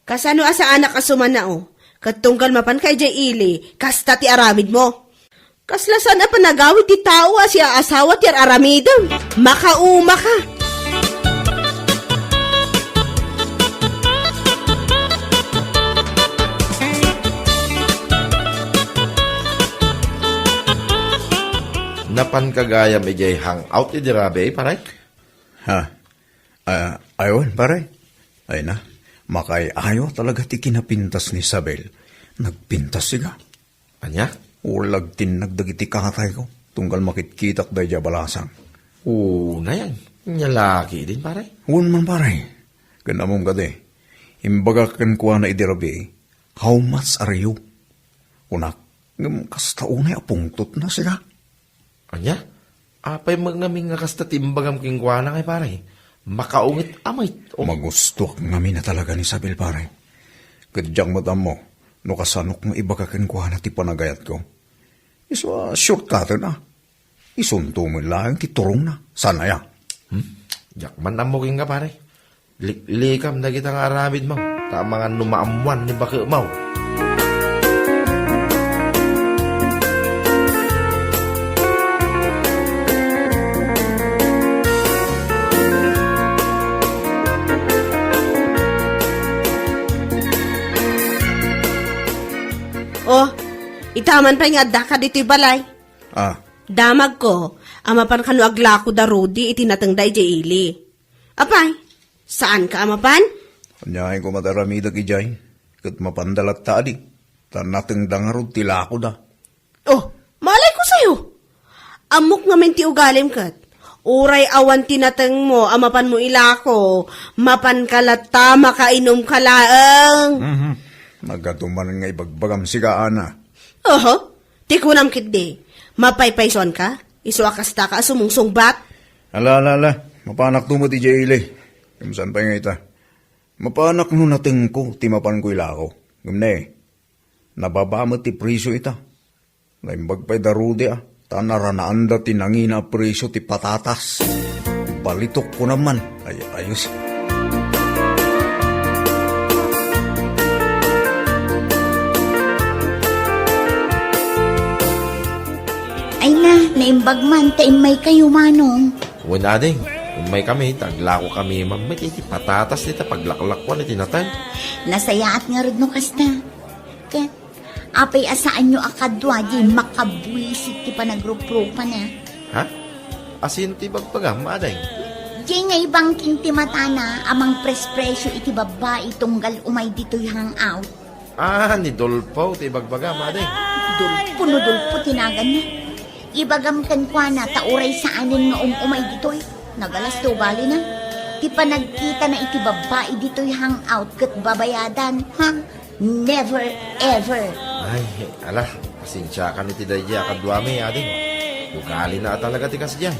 Kasano a saanak a sumanaw? Ket tunggal mapanka idiay ili, kasta ti aramidmo. Kasla saan a panagawid ti tao a siaasawa ti ar-aramidem. Makaumaka! Napanka gayam idiay hangout idi rabii, pare? Ha? Ah, ay, wen, pare. Ay na, makaay-ayo talaga ti kinapintas ni Isabel. Nagpintas siga. Ania? Uray agtinnag dagiti katayko, tunggal makitkitak daydiay a balasang. Unayen, ania la ketdin, pare? Wen man, pare. Ken ammom kadi, imbagak kenkuana idi rabii, "How much are you?" Kunak, ngem kasta unay a pungtotna siga. Ania? Apay met ngamin nga kasta ti imbagam kenkuana, ngay pare? Makaungit a met. Oh. Magustuak ngamin a talaga ni Isabel, pare. Ket diak met ammo no kasanok nga ibaga kenkuana ti panagayatko. Isu a shortcutten a. Isunto met laeng ti turongna. Saan aya? Hmm? Diak man ammo kenka, pare. Liklikam dagita nga aramidmo, ta amangan no maammuan ni baketmo. Oh, ita man pay nga addaka ditoy balay. Ah. Damagko, a mapan kano aglako da Rudy iti natengda idiay ili. Apay, saanka a mapan? Aniay koma ti aramidek idiay, ket mapanda latta adi, ta natengda ngarud ti lakoda. Oh, malay ko sayo. Ammok ngamin ti ugalim ket. Uray awan ti natengmo a mapanmo ilako, mapanka latta, makainomka laeng. Mhm. Nagadu manen nga ibagbagam sika, Ana. Oho, ti kunam ketdi, mapaypaysuanka, isu a kastaka a sumungsungbat. Ala, ala, ala, mapanakto met idiay ili. Ngem saan pay nga ita? Mapanak no natengko ti mapanko ilako. Ngem ne, nababa met ti presio ita. Naimbag pay da Rudy a, ta naranaanda ti nangina a presio ti patatas. Balitok ko naman. Ay, ayos. Ay na, naimbag man, ta immaykayo, Manong. Wen, ading, immaykami, ta aglakokami man met iti patatas dita paglaklakuan iti nateng. Nasayaat ngarud no kasta. Ket, apay a saanyo a kadua di makabuisit ti panagruprupan, eh? Ha? Asino ti ibagbagam, ading? Di nga ibangking ti matana a mangprespresyo iti babbai tunggal umay ditoy hangout. Ah, ni Dolpo ti ibagbagam, ading. Dolpo no Dolpo ti naganna. Ibagam kenkuana ta uray saanen nga um-umay ditoy. Nagalas ti ugalina. Ti panagkitana iti babbai ditoy hangout ket babayadan, ha? Never ever. Ay, ala, pasensiakan iti daydiay a kaduami, ading. Ugalina a talaga ti kasdiay.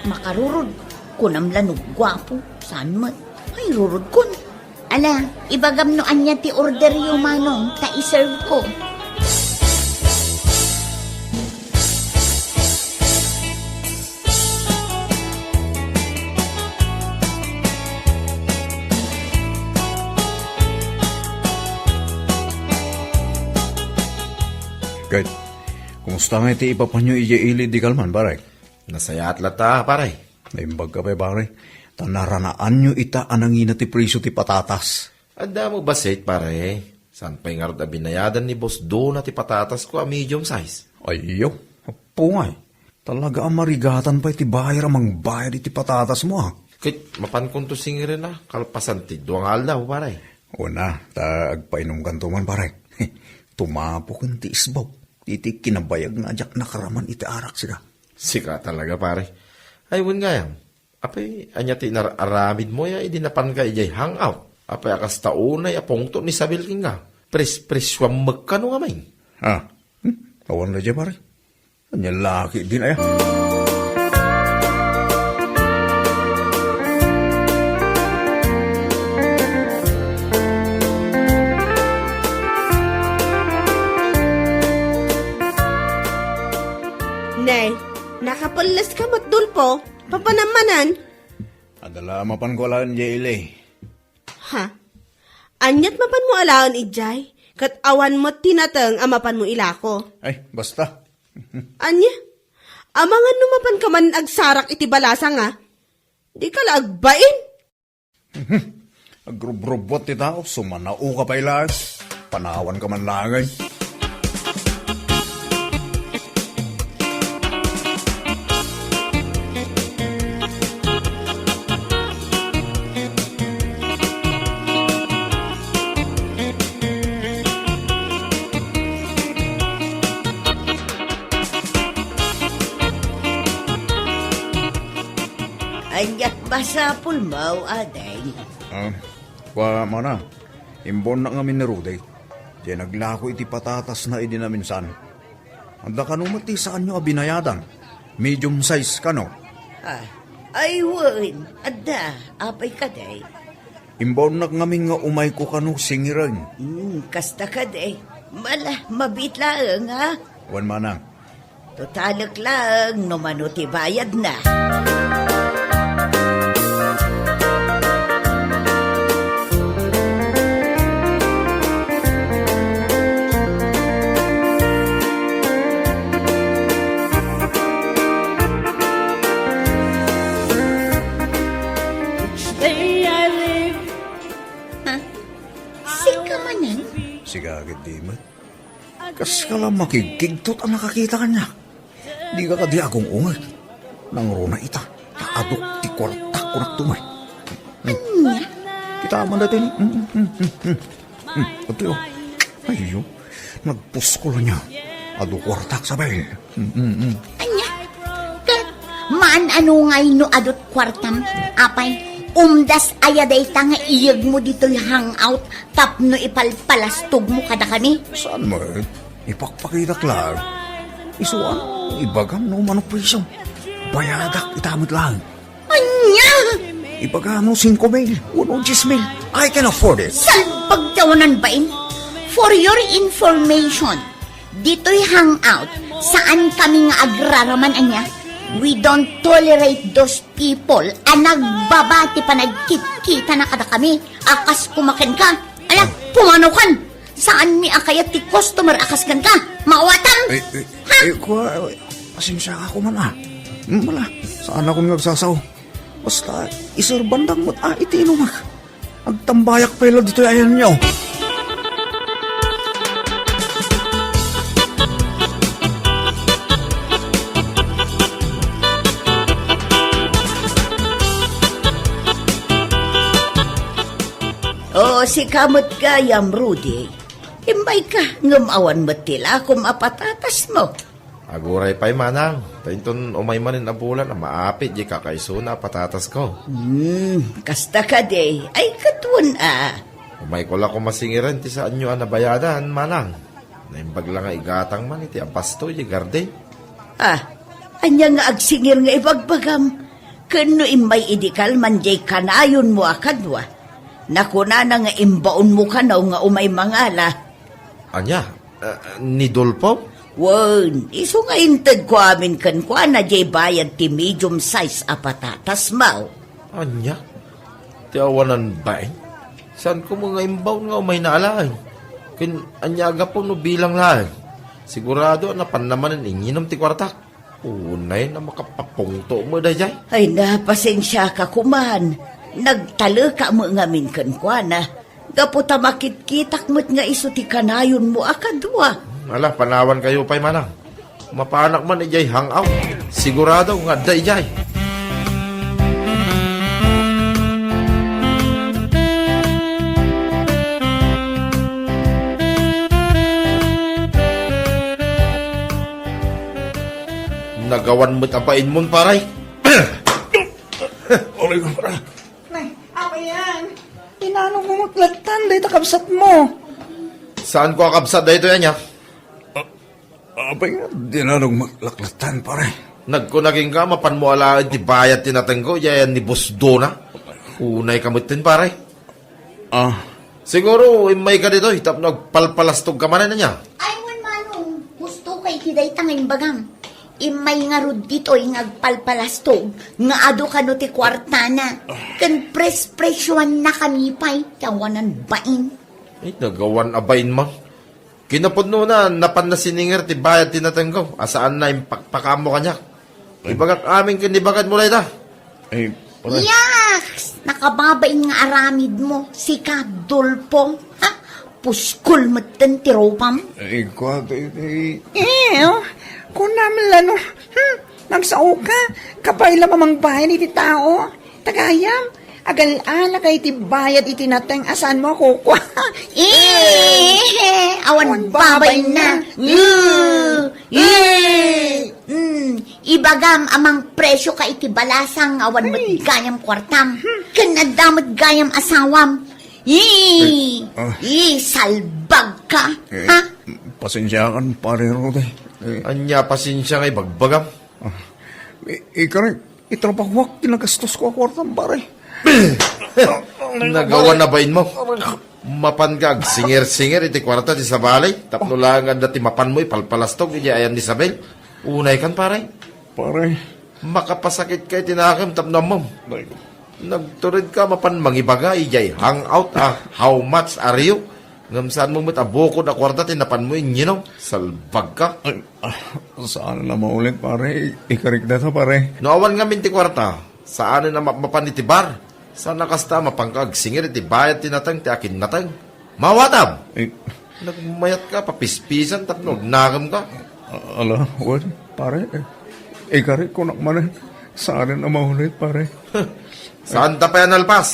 Makarurod. Kunam la no guapo, saan met. Ay, rurodkon. Ala, ibagam no ania ti orderyo, Manong, ta iserve ko. Ket, kumusta nga iti ipapanyo idiay ili di kalman, pare? Nasayaat latta, pare. Naimbag ka pay, pare. Ta naranaanyo ita a nangina ti presyo ti patatas. Adda mo bassit, pare. Saan pay ngarud a binayadan ni Boss Dona ti patatasko a medium size? Ayyo, apungay. Talaga a marigatan pay ti buyer a mangbayad iti patatasmo, ah. Ket mapankonto singiren a kalpasan ti dua nga aldaw, pare. Una, ta agpainumkanto man, pare. Tumapoken ti isbaw. Iti kinabayag nga diak nakaraman iti arak, sika. Sika talaga, pare. Ay, wen gayam. Apay, ania ti inar-aramidmo ya idi napanka idiay hangout? Apay a kasta unay a pungtot ni Isabel kenka? Pres-, presyoam met kano ngamin? Ah, hmm? Awan la diay, pare. Ania la ketdin aya? Nay, nakapelles ka met, Dolpo. Papanam manen? Adda la mapanko alaen diay ili. Ha? Aniat mapanmo alaen idiay? Ket awan met ti nateng a mapanmo ilako. Ay, basta. Ania? Amangan no mapanka manen agsarak iti balasang, a? Dika la agbain. Agrubrubbuat ti tao, sumanaoka pay laeng. Panawanka man laeng. Aniat masapulmo, ading? Ah, kua, mana, imbaonnak ngamin ni Rudy. Diay naglako iti patatasna idi naminsan. Adda kano met ti saanyo a binayadan? Medium size kano? Ah, ay wen, adda. Apay kadi? Imbaonnak ngamin nga umayko kano singiren. Hmm, kasta kadi. Mala, mabiit laeng, ha? Wen, manang. Totalek laeng no mano ti bayadna. Each day I live. Ha? Sika manen? Sika ketdi met. Kaska la makigkigtot a nakakita kaniak. Dika kadi agung-ungeg. Nangruna ita, ta adok ti kuartak, kunak tuman. Ania? Kita man dati ni. Mm, mm, mm, mm. Mm, atoy, oh. Ayyo. Nagpuskol niya. Adu kuartak, Isabel. Mm, mm, mm. Ania? Ket, maan-ano ngay no adut kuartam? Apay, umdas aya dayta nga iyegmo ditoy hangout tapno ipalpalastogmo kadakami? Saan mo, eh? Ipakpakitak lang. Isu ano, ibagam no mano presyo. Bayadak ita met lang. Ania? Ibaga no singko mil, wenno dies mil. I can afford it. Salbag ti awanan bain. For your information, ditoy hangout, saan kami nga agraraman ania. We don't tolerate those people a nagbaba ti panagkitkita na kadakami. Akas kumaken ka. Ala, pumanaw kan. Saan mi a kayat ti customer a kas kenka? Maawatam? Eh, eh, Ha? Eh, kua, eh, pasensya ka kuman, ah. Mm, wala, saan ako nga agsasao. Basta, iserbandak met, ah, iti inumak. Agtambayak pay la ditoy ayanyo. O, sika met gayam, Rudy. Immayka, ngem awan met ti lakom a patatasmo. Aguray pay, manang. Ta inton umay manen a bulan a maapit diay kakaisuna a patatasko. Hmm, kasta kadi. Ay, ket wen a. Umayko la koma singiren ti saanyo a nabayadan, manang. Naimbag la nga igatang man iti abasto diay garden. Ah, ania nga agsingir nga ibagbagam? Ken no immay idi kalman diay kanayonmo a kadua, nakunana nga imbaonmo kano nga umay mangala. Ania? Ah, ni Dolfo? Wen, isu nga intedko amin kenkuana diay bayad ti medium size a patatasmo. Ania? Ti awanan bain? Saanko met nga imbaon nga umayna a laeng? Ken ania a gapu no bilang laeng? Sigurado a napanna manen inginom ti kuartak. Unay a makapapungto met daydiay. Ay, na, pasensiaka koman. Nagtaleka met ngamin kenkuana. Gapu ta makitkitak met nga isu ti kanayonmo a kadua. Ala, panawankayo pay, manang. Mapanak man idiay hangout. Sigurado nga adda idiay. Nagawan met a bainmon, pare. Aray ko, pare. Nay, apa yan? Inanong mo met lattan, dayta kabsatmo. Saanko a kabsat daytoy, ania? Ah, apay nga, dinanong met lattan, pare. Nagkuna kenka, mapanmo alaen ti bayad ti natengko, idiay ayan ni Boss Dona. Unayka metten, pare. Ah. Siguro, immayka ditoy, tapno agpalpalastogka manen, ania? Ay, wen, manong, gustoka iti dayta nga imbagam. Immay ngarud ditoy nga agpalpalastog, nga adu kano ti kuartana. Ken pres-presyuannakami pay, ti awanan bain. Ay, nagawan a bain, ma. Kinapudnona, napanna siningir ti bayad ti natengko, a saanna impakpakaammo kaniak. Ibagak amin ken ibagadmo dayta. Ay, pare. Yaks! Nakababain nga aramidmo, sika, Dolfo. Ha? Puskol metten ti rupam. Ay, kua, ti, ti. Eh, oh. Kunam la no. Hmm? Nagsaoka, kabay la mamangbayan iti tao. Tagayam, agal-alaka iti bayad iti nateng a saanmo a kukua. Eh, awan babainna. Eh, eh. Mm, ibagam a mangpresyoka iti balasang awan met gayam kuartam. Ken adda met gayam asawam. Eh, ah. Eh, salbagka, eh, ha? Pasensiakan, pare Rudy. Eh. Ania pasensia nga ibagbagam? Ah, i-, ikari, itrabahoak ti nagastosko a kuartam, pare. Nagawan a bainmo. Mapanka agsingir-singir iti kuarta ti sabali, tapno laeng adda ti mapanmo ipalpalastog iti ayan ni Isabel. Unaykan, pare. Pare. Makapasakitka iti nakem tapno ammom. Ay. Nagturedka mapan mangibaga idiay hangout a how much are you? Ngem saanmo met a bukod a kuarta ti napanmo inyinom. Salbagka. Ay, ah, saan a maulit, pare. Ikarik data, pare. No awan ngamin ti kuarta, saanen a mapmapan iti bar. Saan a kasta, mapanka agsingir iti bayad ti nateng ti akin nateng. Mawatam! Eh. Nagmayatka, papispisan tapno agnakemka. A-, ala, wen, pare, eh. Ikari, kunak manen. Saan a maunay, pare? Saanta pay a nalpas?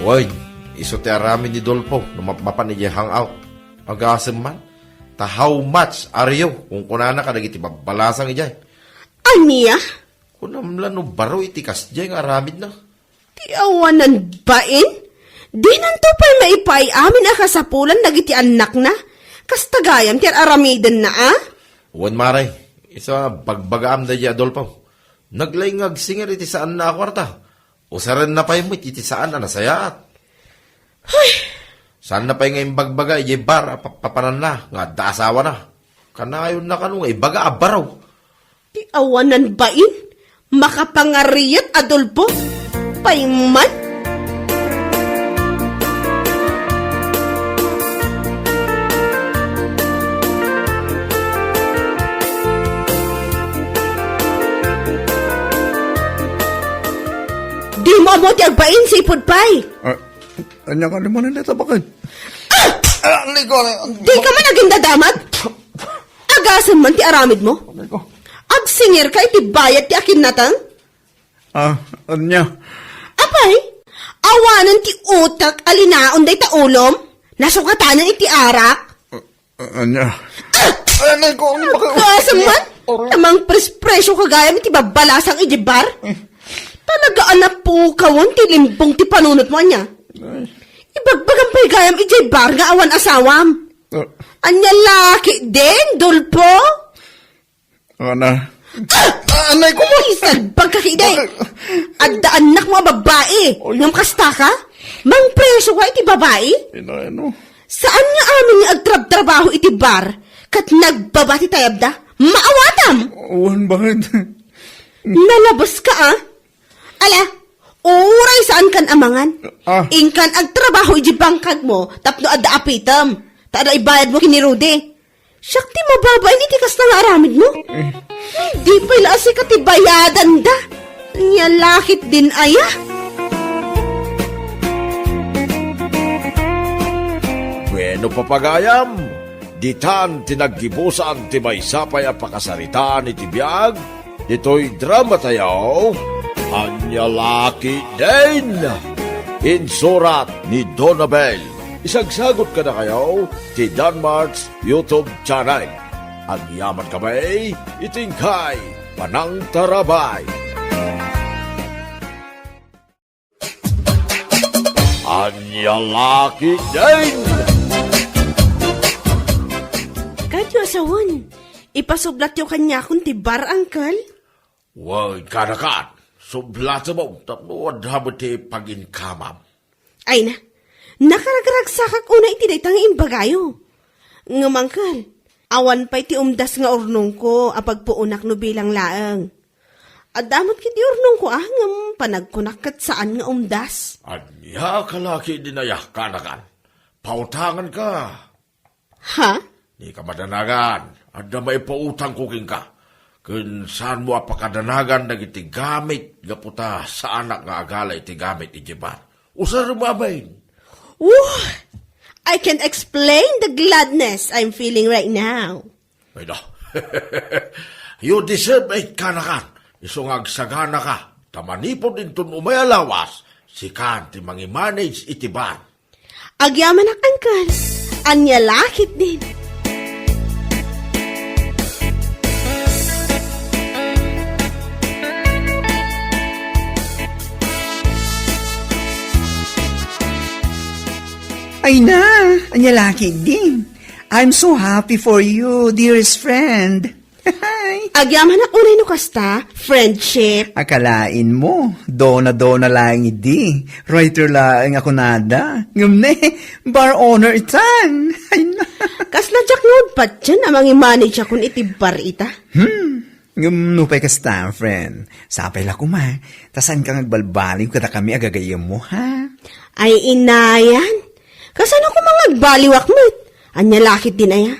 Wen, isu ti aramid ni Dolfo no mapmapan idiay hangout. Agasem man, ta how much are you? Kunkunana kadagiti babbalasang idiay. Ania? Kunam la no baro iti kasdiay nga aramidna. Ti awanan bain? Dinanto pay maipaay-amin a kasapulan dagiti annakna. Kasta gayam ti ar-aramidenna, a? Wen, mare, isu a bagbagaam daydiay a Dolfo. Naglaing nga agsinger iti saanna a kuarta. Usarenna pay met iti saan a nasayaat. Hay! Saanna pay nga imbagbaga idiay bar a papapananna nga adda asawana. Kanayonna kano nga ibaga a baro. Ti awanan bain, makapangariat a Dolfo. Pay man. Dimo ammo ti agbain, sipud pay. Ah, ania kadi manen dayta baket? Ah! Ah, aray ko, aray. Dika man agindadamat? Agasem man ti aramidmo? Aray ko. Agsinger ka iti bayad ti akinnateng? Ah, ania? Apay, awanen ti utek a linaon dayta ulom? Nasukatanen iti arak? Ah, ania? Ah! Aray ko, ano ba kayo? Agasem man? Aray. Tamang pres-presyo ka gayam iti babbalasang idiay bar? Eh. Talaga a napukawen ti limbong ti panunotmo, ania? Ay. Ibagbagam pay gayam idiay bar nga awan asawam. Ah. Ania la ketdin, Dolfo? Ana. Ah! Anay ko mo! Isalbag ka ketdi! Bakit? Adda annakmo a babbai. Oy. Ngem kasta ka? Mangpresyo ka iti babai? Inay, ano? Saan nga amin nga agtrabtrabaho iti bar ket nagbaba ti tayabda? Maawatam! Wen, bakit? Nalabas ka, a? Ala, uray saan kan amangan. Ah. Inkan agtrabaho iti bangkagmo tapno adda apitem. Ta adda ibayadmo ken ni Rudy. Siak ti mababain iti kasta nga aramidmo. Eh. Di pay la a sika ti bayadanda. Ania la ketdin aya? Bueno, papagayam, ditan ti naggibusan ti maysa pay a pakasaritaan iti biag ditoy dramatayo, Ania la ketdin? Insurat ni Donabel. Isagsagot kadakayo ti Danmart's YouTube channel. Agyaman kami iti inkay panangtarabay. Ania la ketdin? Kadyo a sawen, ipasublatyo kaniakon ti bar, Uncle? Wen, kanakan, sublatem tapno adda met ti paginkamam. Ay na, nakaragragsakak unay iti dayta nga imbagayo. Ngem, Uncle, awan pay ti umdas nga urnongko a pagpuonak no bilang laeng. Adda met ketdi urnongko a, ngem panagkunak ket saan nga umdas. Ania ka la ketdin aya, kanakan? Pautanganka. Ha? Dika madanagan, adda maipautangko kenka. Ken saanmo a pakadanagan dagiti gamit gapu ta saanak nga agala iti gamit idiay bar. Usarem a bain. Woo! I can explain the gladness I'm feeling right now. Ay da. You deserve it, kanakan. Isu nga agsaganaka. Ta manipud inton umay a lawas, sikan ti mangimanage iti bar. Agyamanak, Uncle. Ania la ketdin? Ay na, ania la ketdin? I'm so happy for you, dearest friend. Agyamanak unay no kasta, friendship. Akalain mo, dona-dona laeng idi. Writer laeng a kunada. Ngem ne, bar owner itan. Ay na. Kasla diak nga patien a mangimanage akon iti bar ita. Hmm. Ngem nupay kasta, friend, sapay la koma. Ta saanka nga agbalbaliw kadakami a gagayyemmo, ha? Ay, inayan. Kasano koma nga agbaliwak met? Ania la ketdin aya?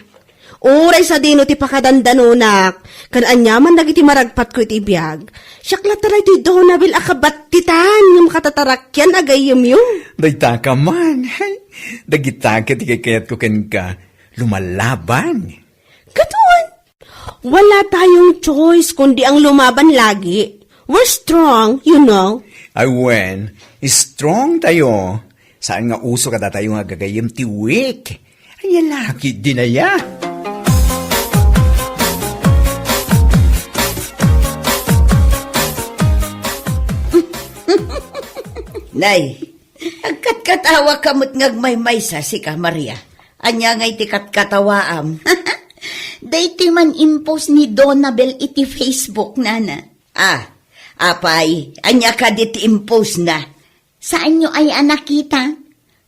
Uray sadino ti pakadandanonak, ken aniaman dagiti maragpatko iti biag. Siak latta daytoy Donabel a kabattitan ngem katatarakyan a gayyemyo. Dayta ka man. Dagita ket ti kaykayatko kenka. Lumalaban. Katon, wala tayong choice kundi ang lumaban lagi. We're strong, you know. Ay, wen, strong tayo. Saan nga uso kadatayo nga gagayyem ti weak? Ania la ketdin aya? Nay, agkatkatawa ka met nga agmaymaysa, sika, Maria. Ania ngay ti katkatawaam? Daytoy man impost ni Donabel iti Facebook, nana. Ah, apay, ania kadi ti impost na? Saanyo aya a nakita?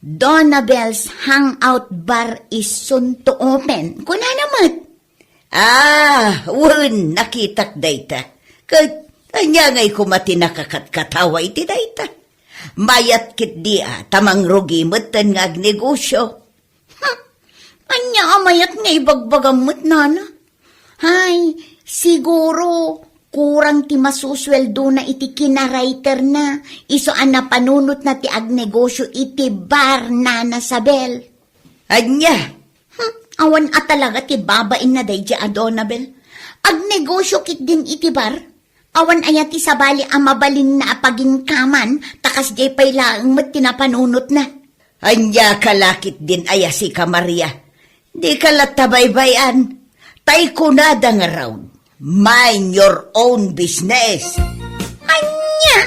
Donabel's Hangout Bar is soon to open. Kunana met. Ah, wen, nakitak dayta. Ket, ania ngay koma ti nakakatkatawa iti dayta? Mayat ketdi a, ta mangrugi metten nga agnegosio. Hmm. Ania a mayat nga ibagbagam met, nana? Hay, siguro, kurang ti masusueldona iti kinawriterna, isu a napanunotna ti agnegosio iti bar, nana Sabel. Ania? Hmm, awan a talaga ti babainna daydiay a Donabel. Agnegosio ketdin iti bar? Awan aya ti sabali a mabalinna a paginkaman, ta kasdiay pay laeng met ti napanunotna? Ania ka la ketdin aya, sika, Maria? Dika latta baybay-an. Tay kunada ngarud, mind your own business. Ania?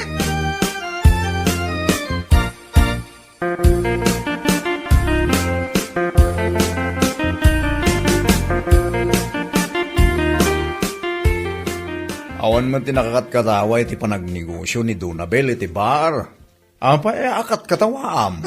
Awan met ti nakakatkatawa iti panagnegosio ni Donabel iti bar. Apay a katkatawaam?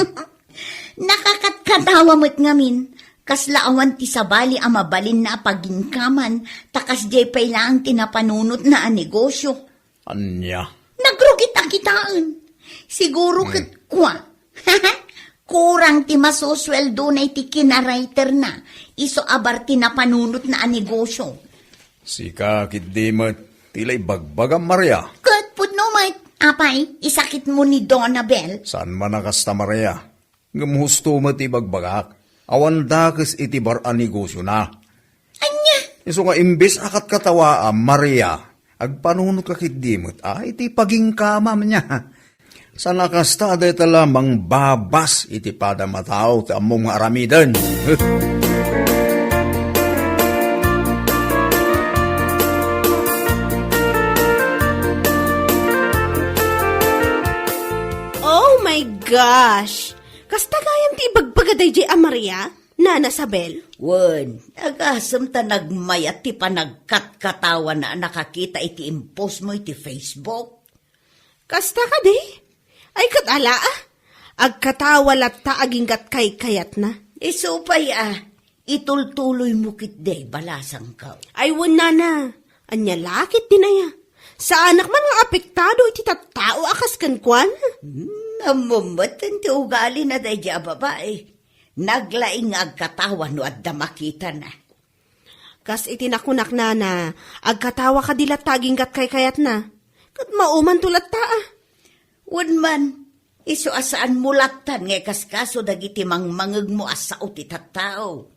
Nakakatkatawa met ngamin. Kasla awan ti sabali a mabalinna a paginkaman, ta kasdiay pay laeng ti napanunotna a negosio. Ania? Nagrugi ta kitaen. Siguro Hmm. ket kua. Kurang ti masusueldona iti kinawriterna, isu a bar ti napanunotna a negosio. Sika ketdi met ti la ibagbagam, Maria. Ket pudno met, apay, isakitmo ni Donabel? Saan man a kasta, Maria. Ngem husto met ti ibagbagak. Awan dakes iti bar a negosiona. Ania? Isu nga imbes a katkatawaam, Maria, agpanunotka ketdi met a iti paginkamam nia. Saan a kasta a dayta la mangbabas iti padam a tao ti ammom nga aramiden. Oh my gosh! Kasta gayam ti ibagbaga daydiay a Maria, Nana Sabel? Wen, agasem ta nagmayat ti panagkatkatawana a nakakita iti impost mo iti Facebook. Kasta kadi? Ay, ket ala, ah. Agkatawa latta aginggat kaykayatna. Isu pay, ah. Itultuloy mo ketdi, balasangko. Ay, wen, nana. Ania la ketdin aya? Saanak man nga apektado iti tattao a kas kenkuana. Hmm, ammom met ti ugalina daydiay a babai. Naglaing nga agkatawa no adda makitana. Kas iti nakunak, nana, agkatawa kadi latta aginggat kaykayatna. Ket maumanto latta, ah. Wen man, isu a saanmo lattan nga ikaskaso dagiti mangmangegmo a sao ti tattao.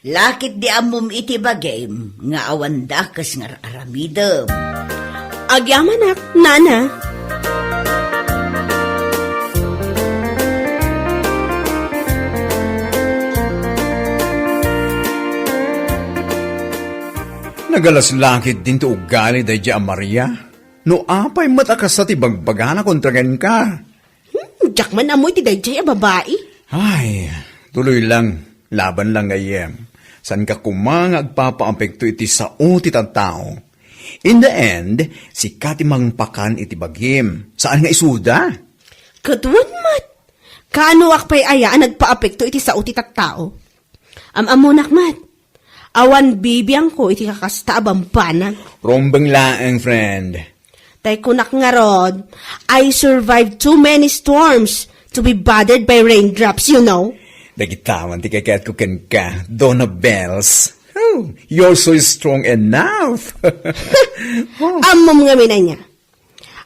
La ketdi ammom iti bagim nga awan dakes nga ar-aramidem. Agyamanak, nana. Nagalas la ketdin ti ugali daydiay a Maria. No apay met a kasta ti bagbagana kontra kenka? Hmm, diak man ammo iti daydiay a babai. Ay, tuloy lang, laban lang gayyem. Saanka koma nga agpapaapekto iti sao ti tattao. In the end, sika ti mangpakan iti bagim. Saan nga isuda? Ket wen met. Kaanoak pay aya a nagpaapekto iti sao ti tattao? Am-ammonak met. Awan bibiangko iti kakasta a bambanag. Rumbeng laeng, friend. Tay kunak ngarud, I survived too many storms to be bothered by raindrops, you know. Agitaman ti kayatko kenka, Donna Bells. Oh, you're so strong enough. Oh. Ammom ngamin ania.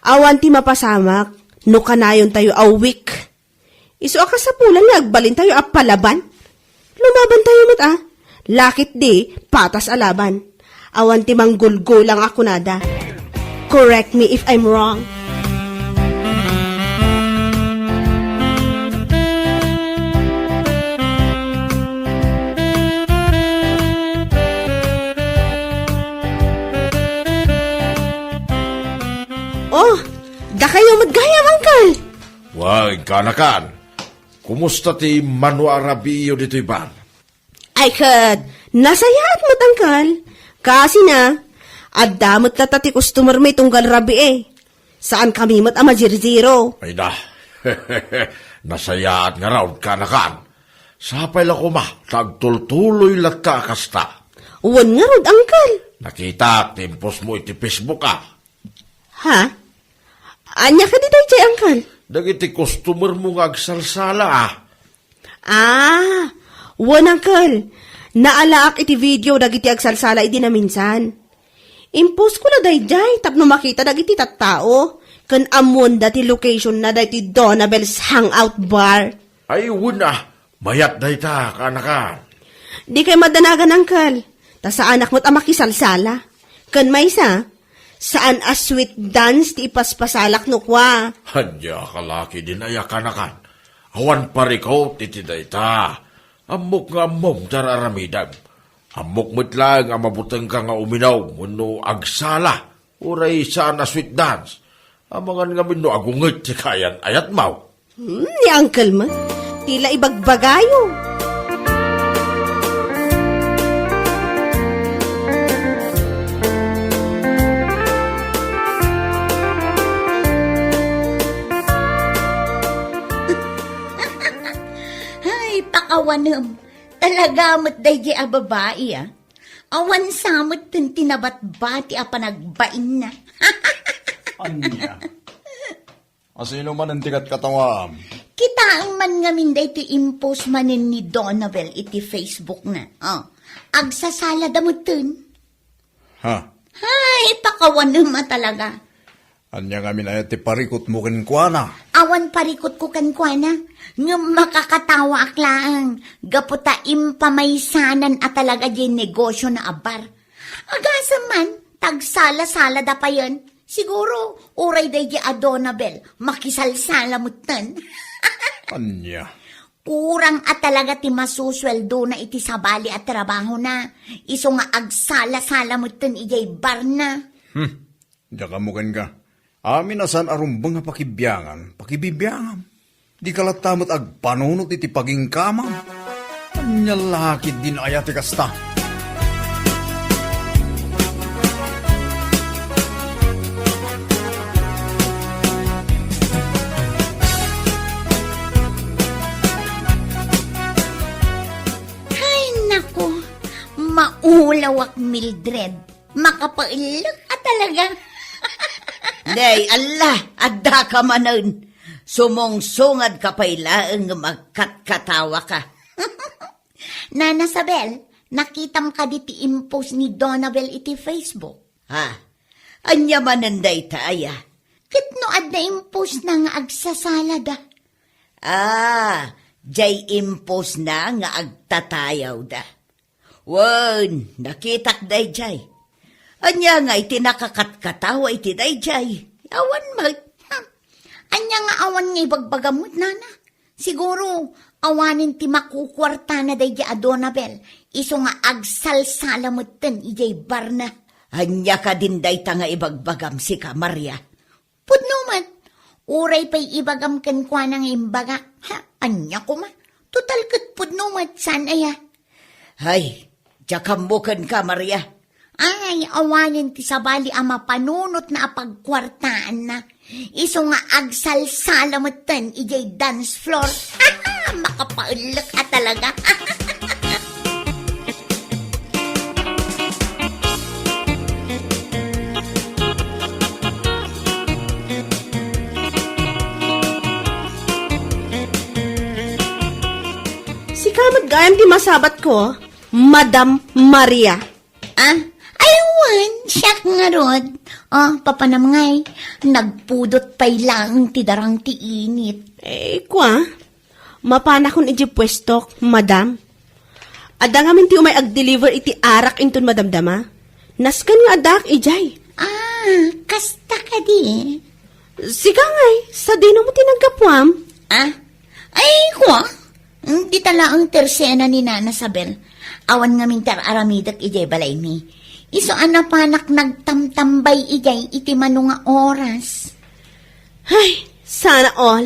Awan ti mapasamak no kanayontayo a weak. Isu a kasapulan nga agbalintayo a palaban. Lumabantayo met a. Lakit di, patas a laban. Awan ti manggulgulang a kunada. Correct me if I'm wrong. Oh, dakayo met gayam, Uncle. Wen, kanakan. Kumusta ti mano a rabiiyo ditoy bar? Ay ket, nasayaat met, Uncle. Kasina, adda met latta ti customer mi tunggal rabii. Saan kami met a mazirziro. Ay da. Nasayaat ngarud, kanakan. Sapay la koma, ta agtultuloy latta a kasta. Wen ngarud, Uncle. Nakitak ti impostmo iti Facebook a. Ha? Ania kadi daydiay, Uncle? Dagiti customermo nga agsalsala a. Ah, wen, Uncle. Naalaak iti video dagiti agsalsala idi naminsan. Impostko la daydiay tapno makita dagiti tattao ken ammoenda ti location na daytoy Donabel's Hangout Bar. Ay, wen a, mayat dayta, kanakan. Dikay madanagan, Uncle. Ta saanak met a makisalsala. Ken maysa, saan a sweet dance ti ipaspasalak no kua. Ania ka la ketdin aya, kanakan. Awan parikut iti dayta. Ammok nga ammom ti ar-aramidem. Ammok met laeng a mabutengka nga uminom wenno agsala, uray saan a sweet dance. Amangan ngamin no agunget ti kayan-ayatmo. Hmm, ni Uncle met, ti la ibagbagayo. Ay, pakawanem. Talaga met daydiay a babai, a. Awan sa met ti nabatbati a panagbainna. Ania? Asino manen ti katkatawam? Kitaem man ngamin daytoy impost manen ni Donabel iti Facebook na. Oh. Agsasalada metten. Ha? Ay, pakawanem a talaga. Ania ngamin aya ti parikutmo kenkuana? Awan parikutko kenkuana, ngem makakatawaak laeng gapu ta impamaysanan a talaga diay negosio na a bar. Agasem man, ta agsala-salada payen. Siguro, uray daydiay a Donabel, makisalsala metten. Ania? Kurang a talaga ti masusueldona iti sabali a trabahona. Isu nga agsala-sala metten idiay barna. Hmm. Diak ammo kenka. Amin a saan a rumbeng a pakibiangan, pakibibiangam. Dika latta met agpanunot iti pagingkamam. Ania la ketdin aya ti kasta? Ay, naku, maulawak, Mildred. Makapaellek a talaga. Nay, Allah, addaka manen. Sumungsungadka pay laeng nga agkatkatawaka. Nana Sabel, nakitam kadi ti impost ni Donabel iti Facebook? Ha? Ania manen dayta aya? Ket no adda impostna nga agsasalada? Ah, diay impostna nga agtatayawda. Wen, nakitak daydiay. Ania ngay ti nakakatkatawa iti daydiay? Awan met. Hmm. Ania nga awan nga ibagbagam met, nana? Siguro, awanen ti makukuartana daydiay a Donabel, isu nga agsalsala metten idiay barna. Ania kadin dayta nga ibagbagam sika, Maria? Pudno met. Uray pay ibagam kenkuana nga imbaga. Ha, ania koma? Total ket pudno met, saan aya? Hay, diak ammo kenka, Maria. Ay, awanen ti sabali a mapanunotna a pagkuartaanna. Isu nga agsalsala metten idiay dance floor. Makapaellek a talaga. Amat gayam ti masabatko, Madam Maria. Ah, ay, wen, siak ngarud. Oh, papanam ngay, nagpudot pay laeng ti darang ti init. Eh, kua, mapanakon iti puestok, madam. Adda ngamin ti umay ag-deliver iti arak inton madamdama. Nasken nga addaak idiay. Ah, kasta kadi? Sika ngay, sadino mo ti naggapuam? Ah, ay, kua, dita laeng ti sena ni Nana Sabel. Awan ngamin ti ar-aramidek idiay balaymi. Isu a napanak nagtamtambay idiay iti mano nga oras. Ay, sana all.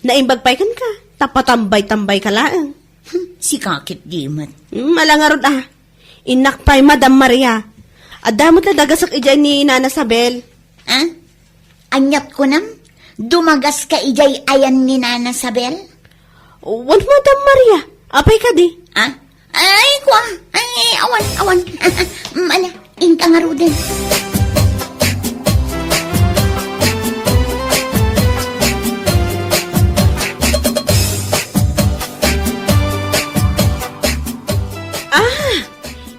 Naimbag pay kenka, ta patambay-tambay ka laeng. Hmm, sika ketdi met. Hmm, ala ngarud a. Innak pay, Madam Maria. Adda met la dagasek idiay ni Nana Sabel. Ah? Aniat kunam? Dumagas ka idiay ayan ni Nana Sabel? Wen, Madam Maria. Apay kadi? Ah? Ay, kua. Ay, awan, awan. Mala, inka ngaruden. Ah,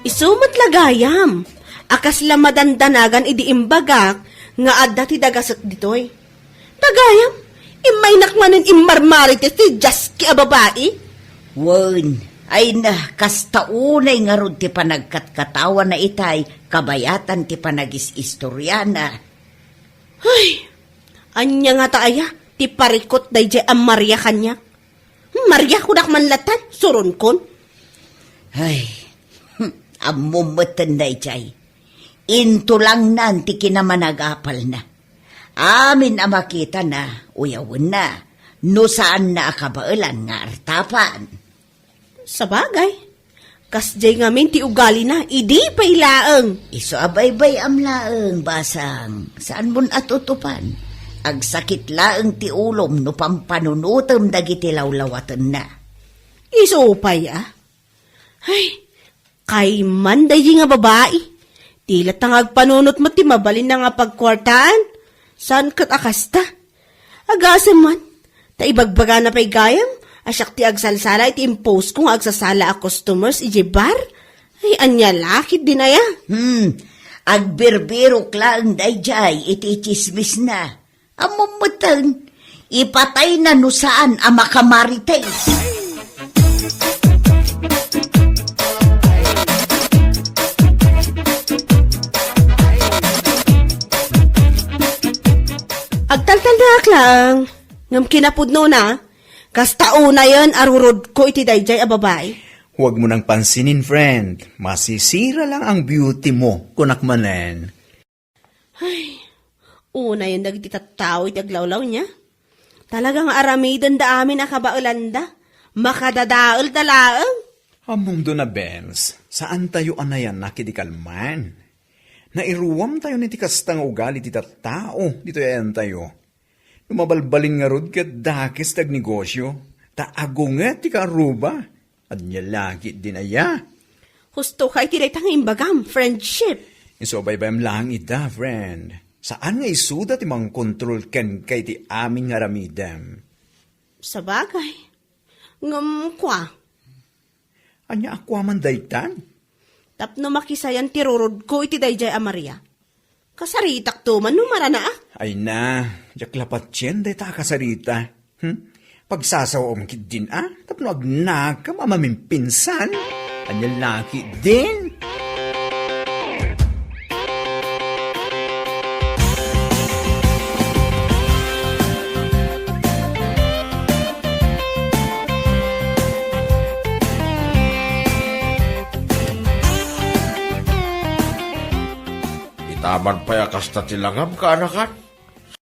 isu met la gayam. A kasla madandanagan idi imbagak nga adda ti dagasek ditoy. Ta gayam, immaynak manen immarmarites ti diaski a babai. Wen, ay na, kasta unay ngarud ti panagkatkatawana itay kabayatan ti panagis-istoriana. Ay, ania ngata aya ti parikut daydiay a Maria kaniak? Maria, kunak man latan, suronkon. Ay, ammom metten daydiay. Intulangnan ti kinamanagapalna. Amin a makitana, uyawenna, no saanna a kabaelan nga artapan. Sabagay, kasdiay ngamin ti ugalina, idi pay laeng. Isu a baybay-am laeng, basang, saanmon a tutupan. Agsakit laeng ti ulom no pampanunotem dagiti lawlawatenna. Isu pay a? Ay, kayman daydi nga babai. Di latta nga agpanunot met ti mabalinna nga pagkuartaan. Saan ket a kasta? Agasem man, ta ibagbagana pay gayam a siak ti agsalsala iti imposko nga agsasala a customers idiay bar. Ay, ania la ketdin aya? Hmm, agbirbirok laeng daydiay iti tsismisna. Ammom metten, ipatayna no saan a makamarites. Agtaltalnaak laeng, ngem kinapudnona, kasta unayen a rurodko iti daydiay a babai. Huwag mo nang pansinin, friend. Masisira lang ang beauty mo, kunak manen. Ay, unayen dagiti tattao iti aglawlawna. Talaga nga aramidenda amin a kabaelanda. Makadadaelda laeng. Ammomdon a, Benz, saantayo a nayanak idi kalman. Nairuamtayon iti kasta nga ugali ti tattao ditoy ayantayo. No mabalbalin ngarud ket dakes ti agnegosio, ta agunget ti kaarruba. Ania la ketdin aya? Husto ka iti dayta nga imbagam, friendship. Isu a baybayam laeng ida, friend. Saan nga isuda ti mangkontrol kenka iti amin nga aramidem. Sabagay. Ngem kua. Ania a kua man daytan? Tapno makisayan ti rurodko iti daydiay a Maria. Kasaritakto man no maranaak. Ay na, diak la patien dayta a kasarita. Hmm? Pagsasawaam ketdin a, tapno agnakam a mamimpinsan. Ania la ketdin? Ita man pay a kasta ti langam, kaanakan?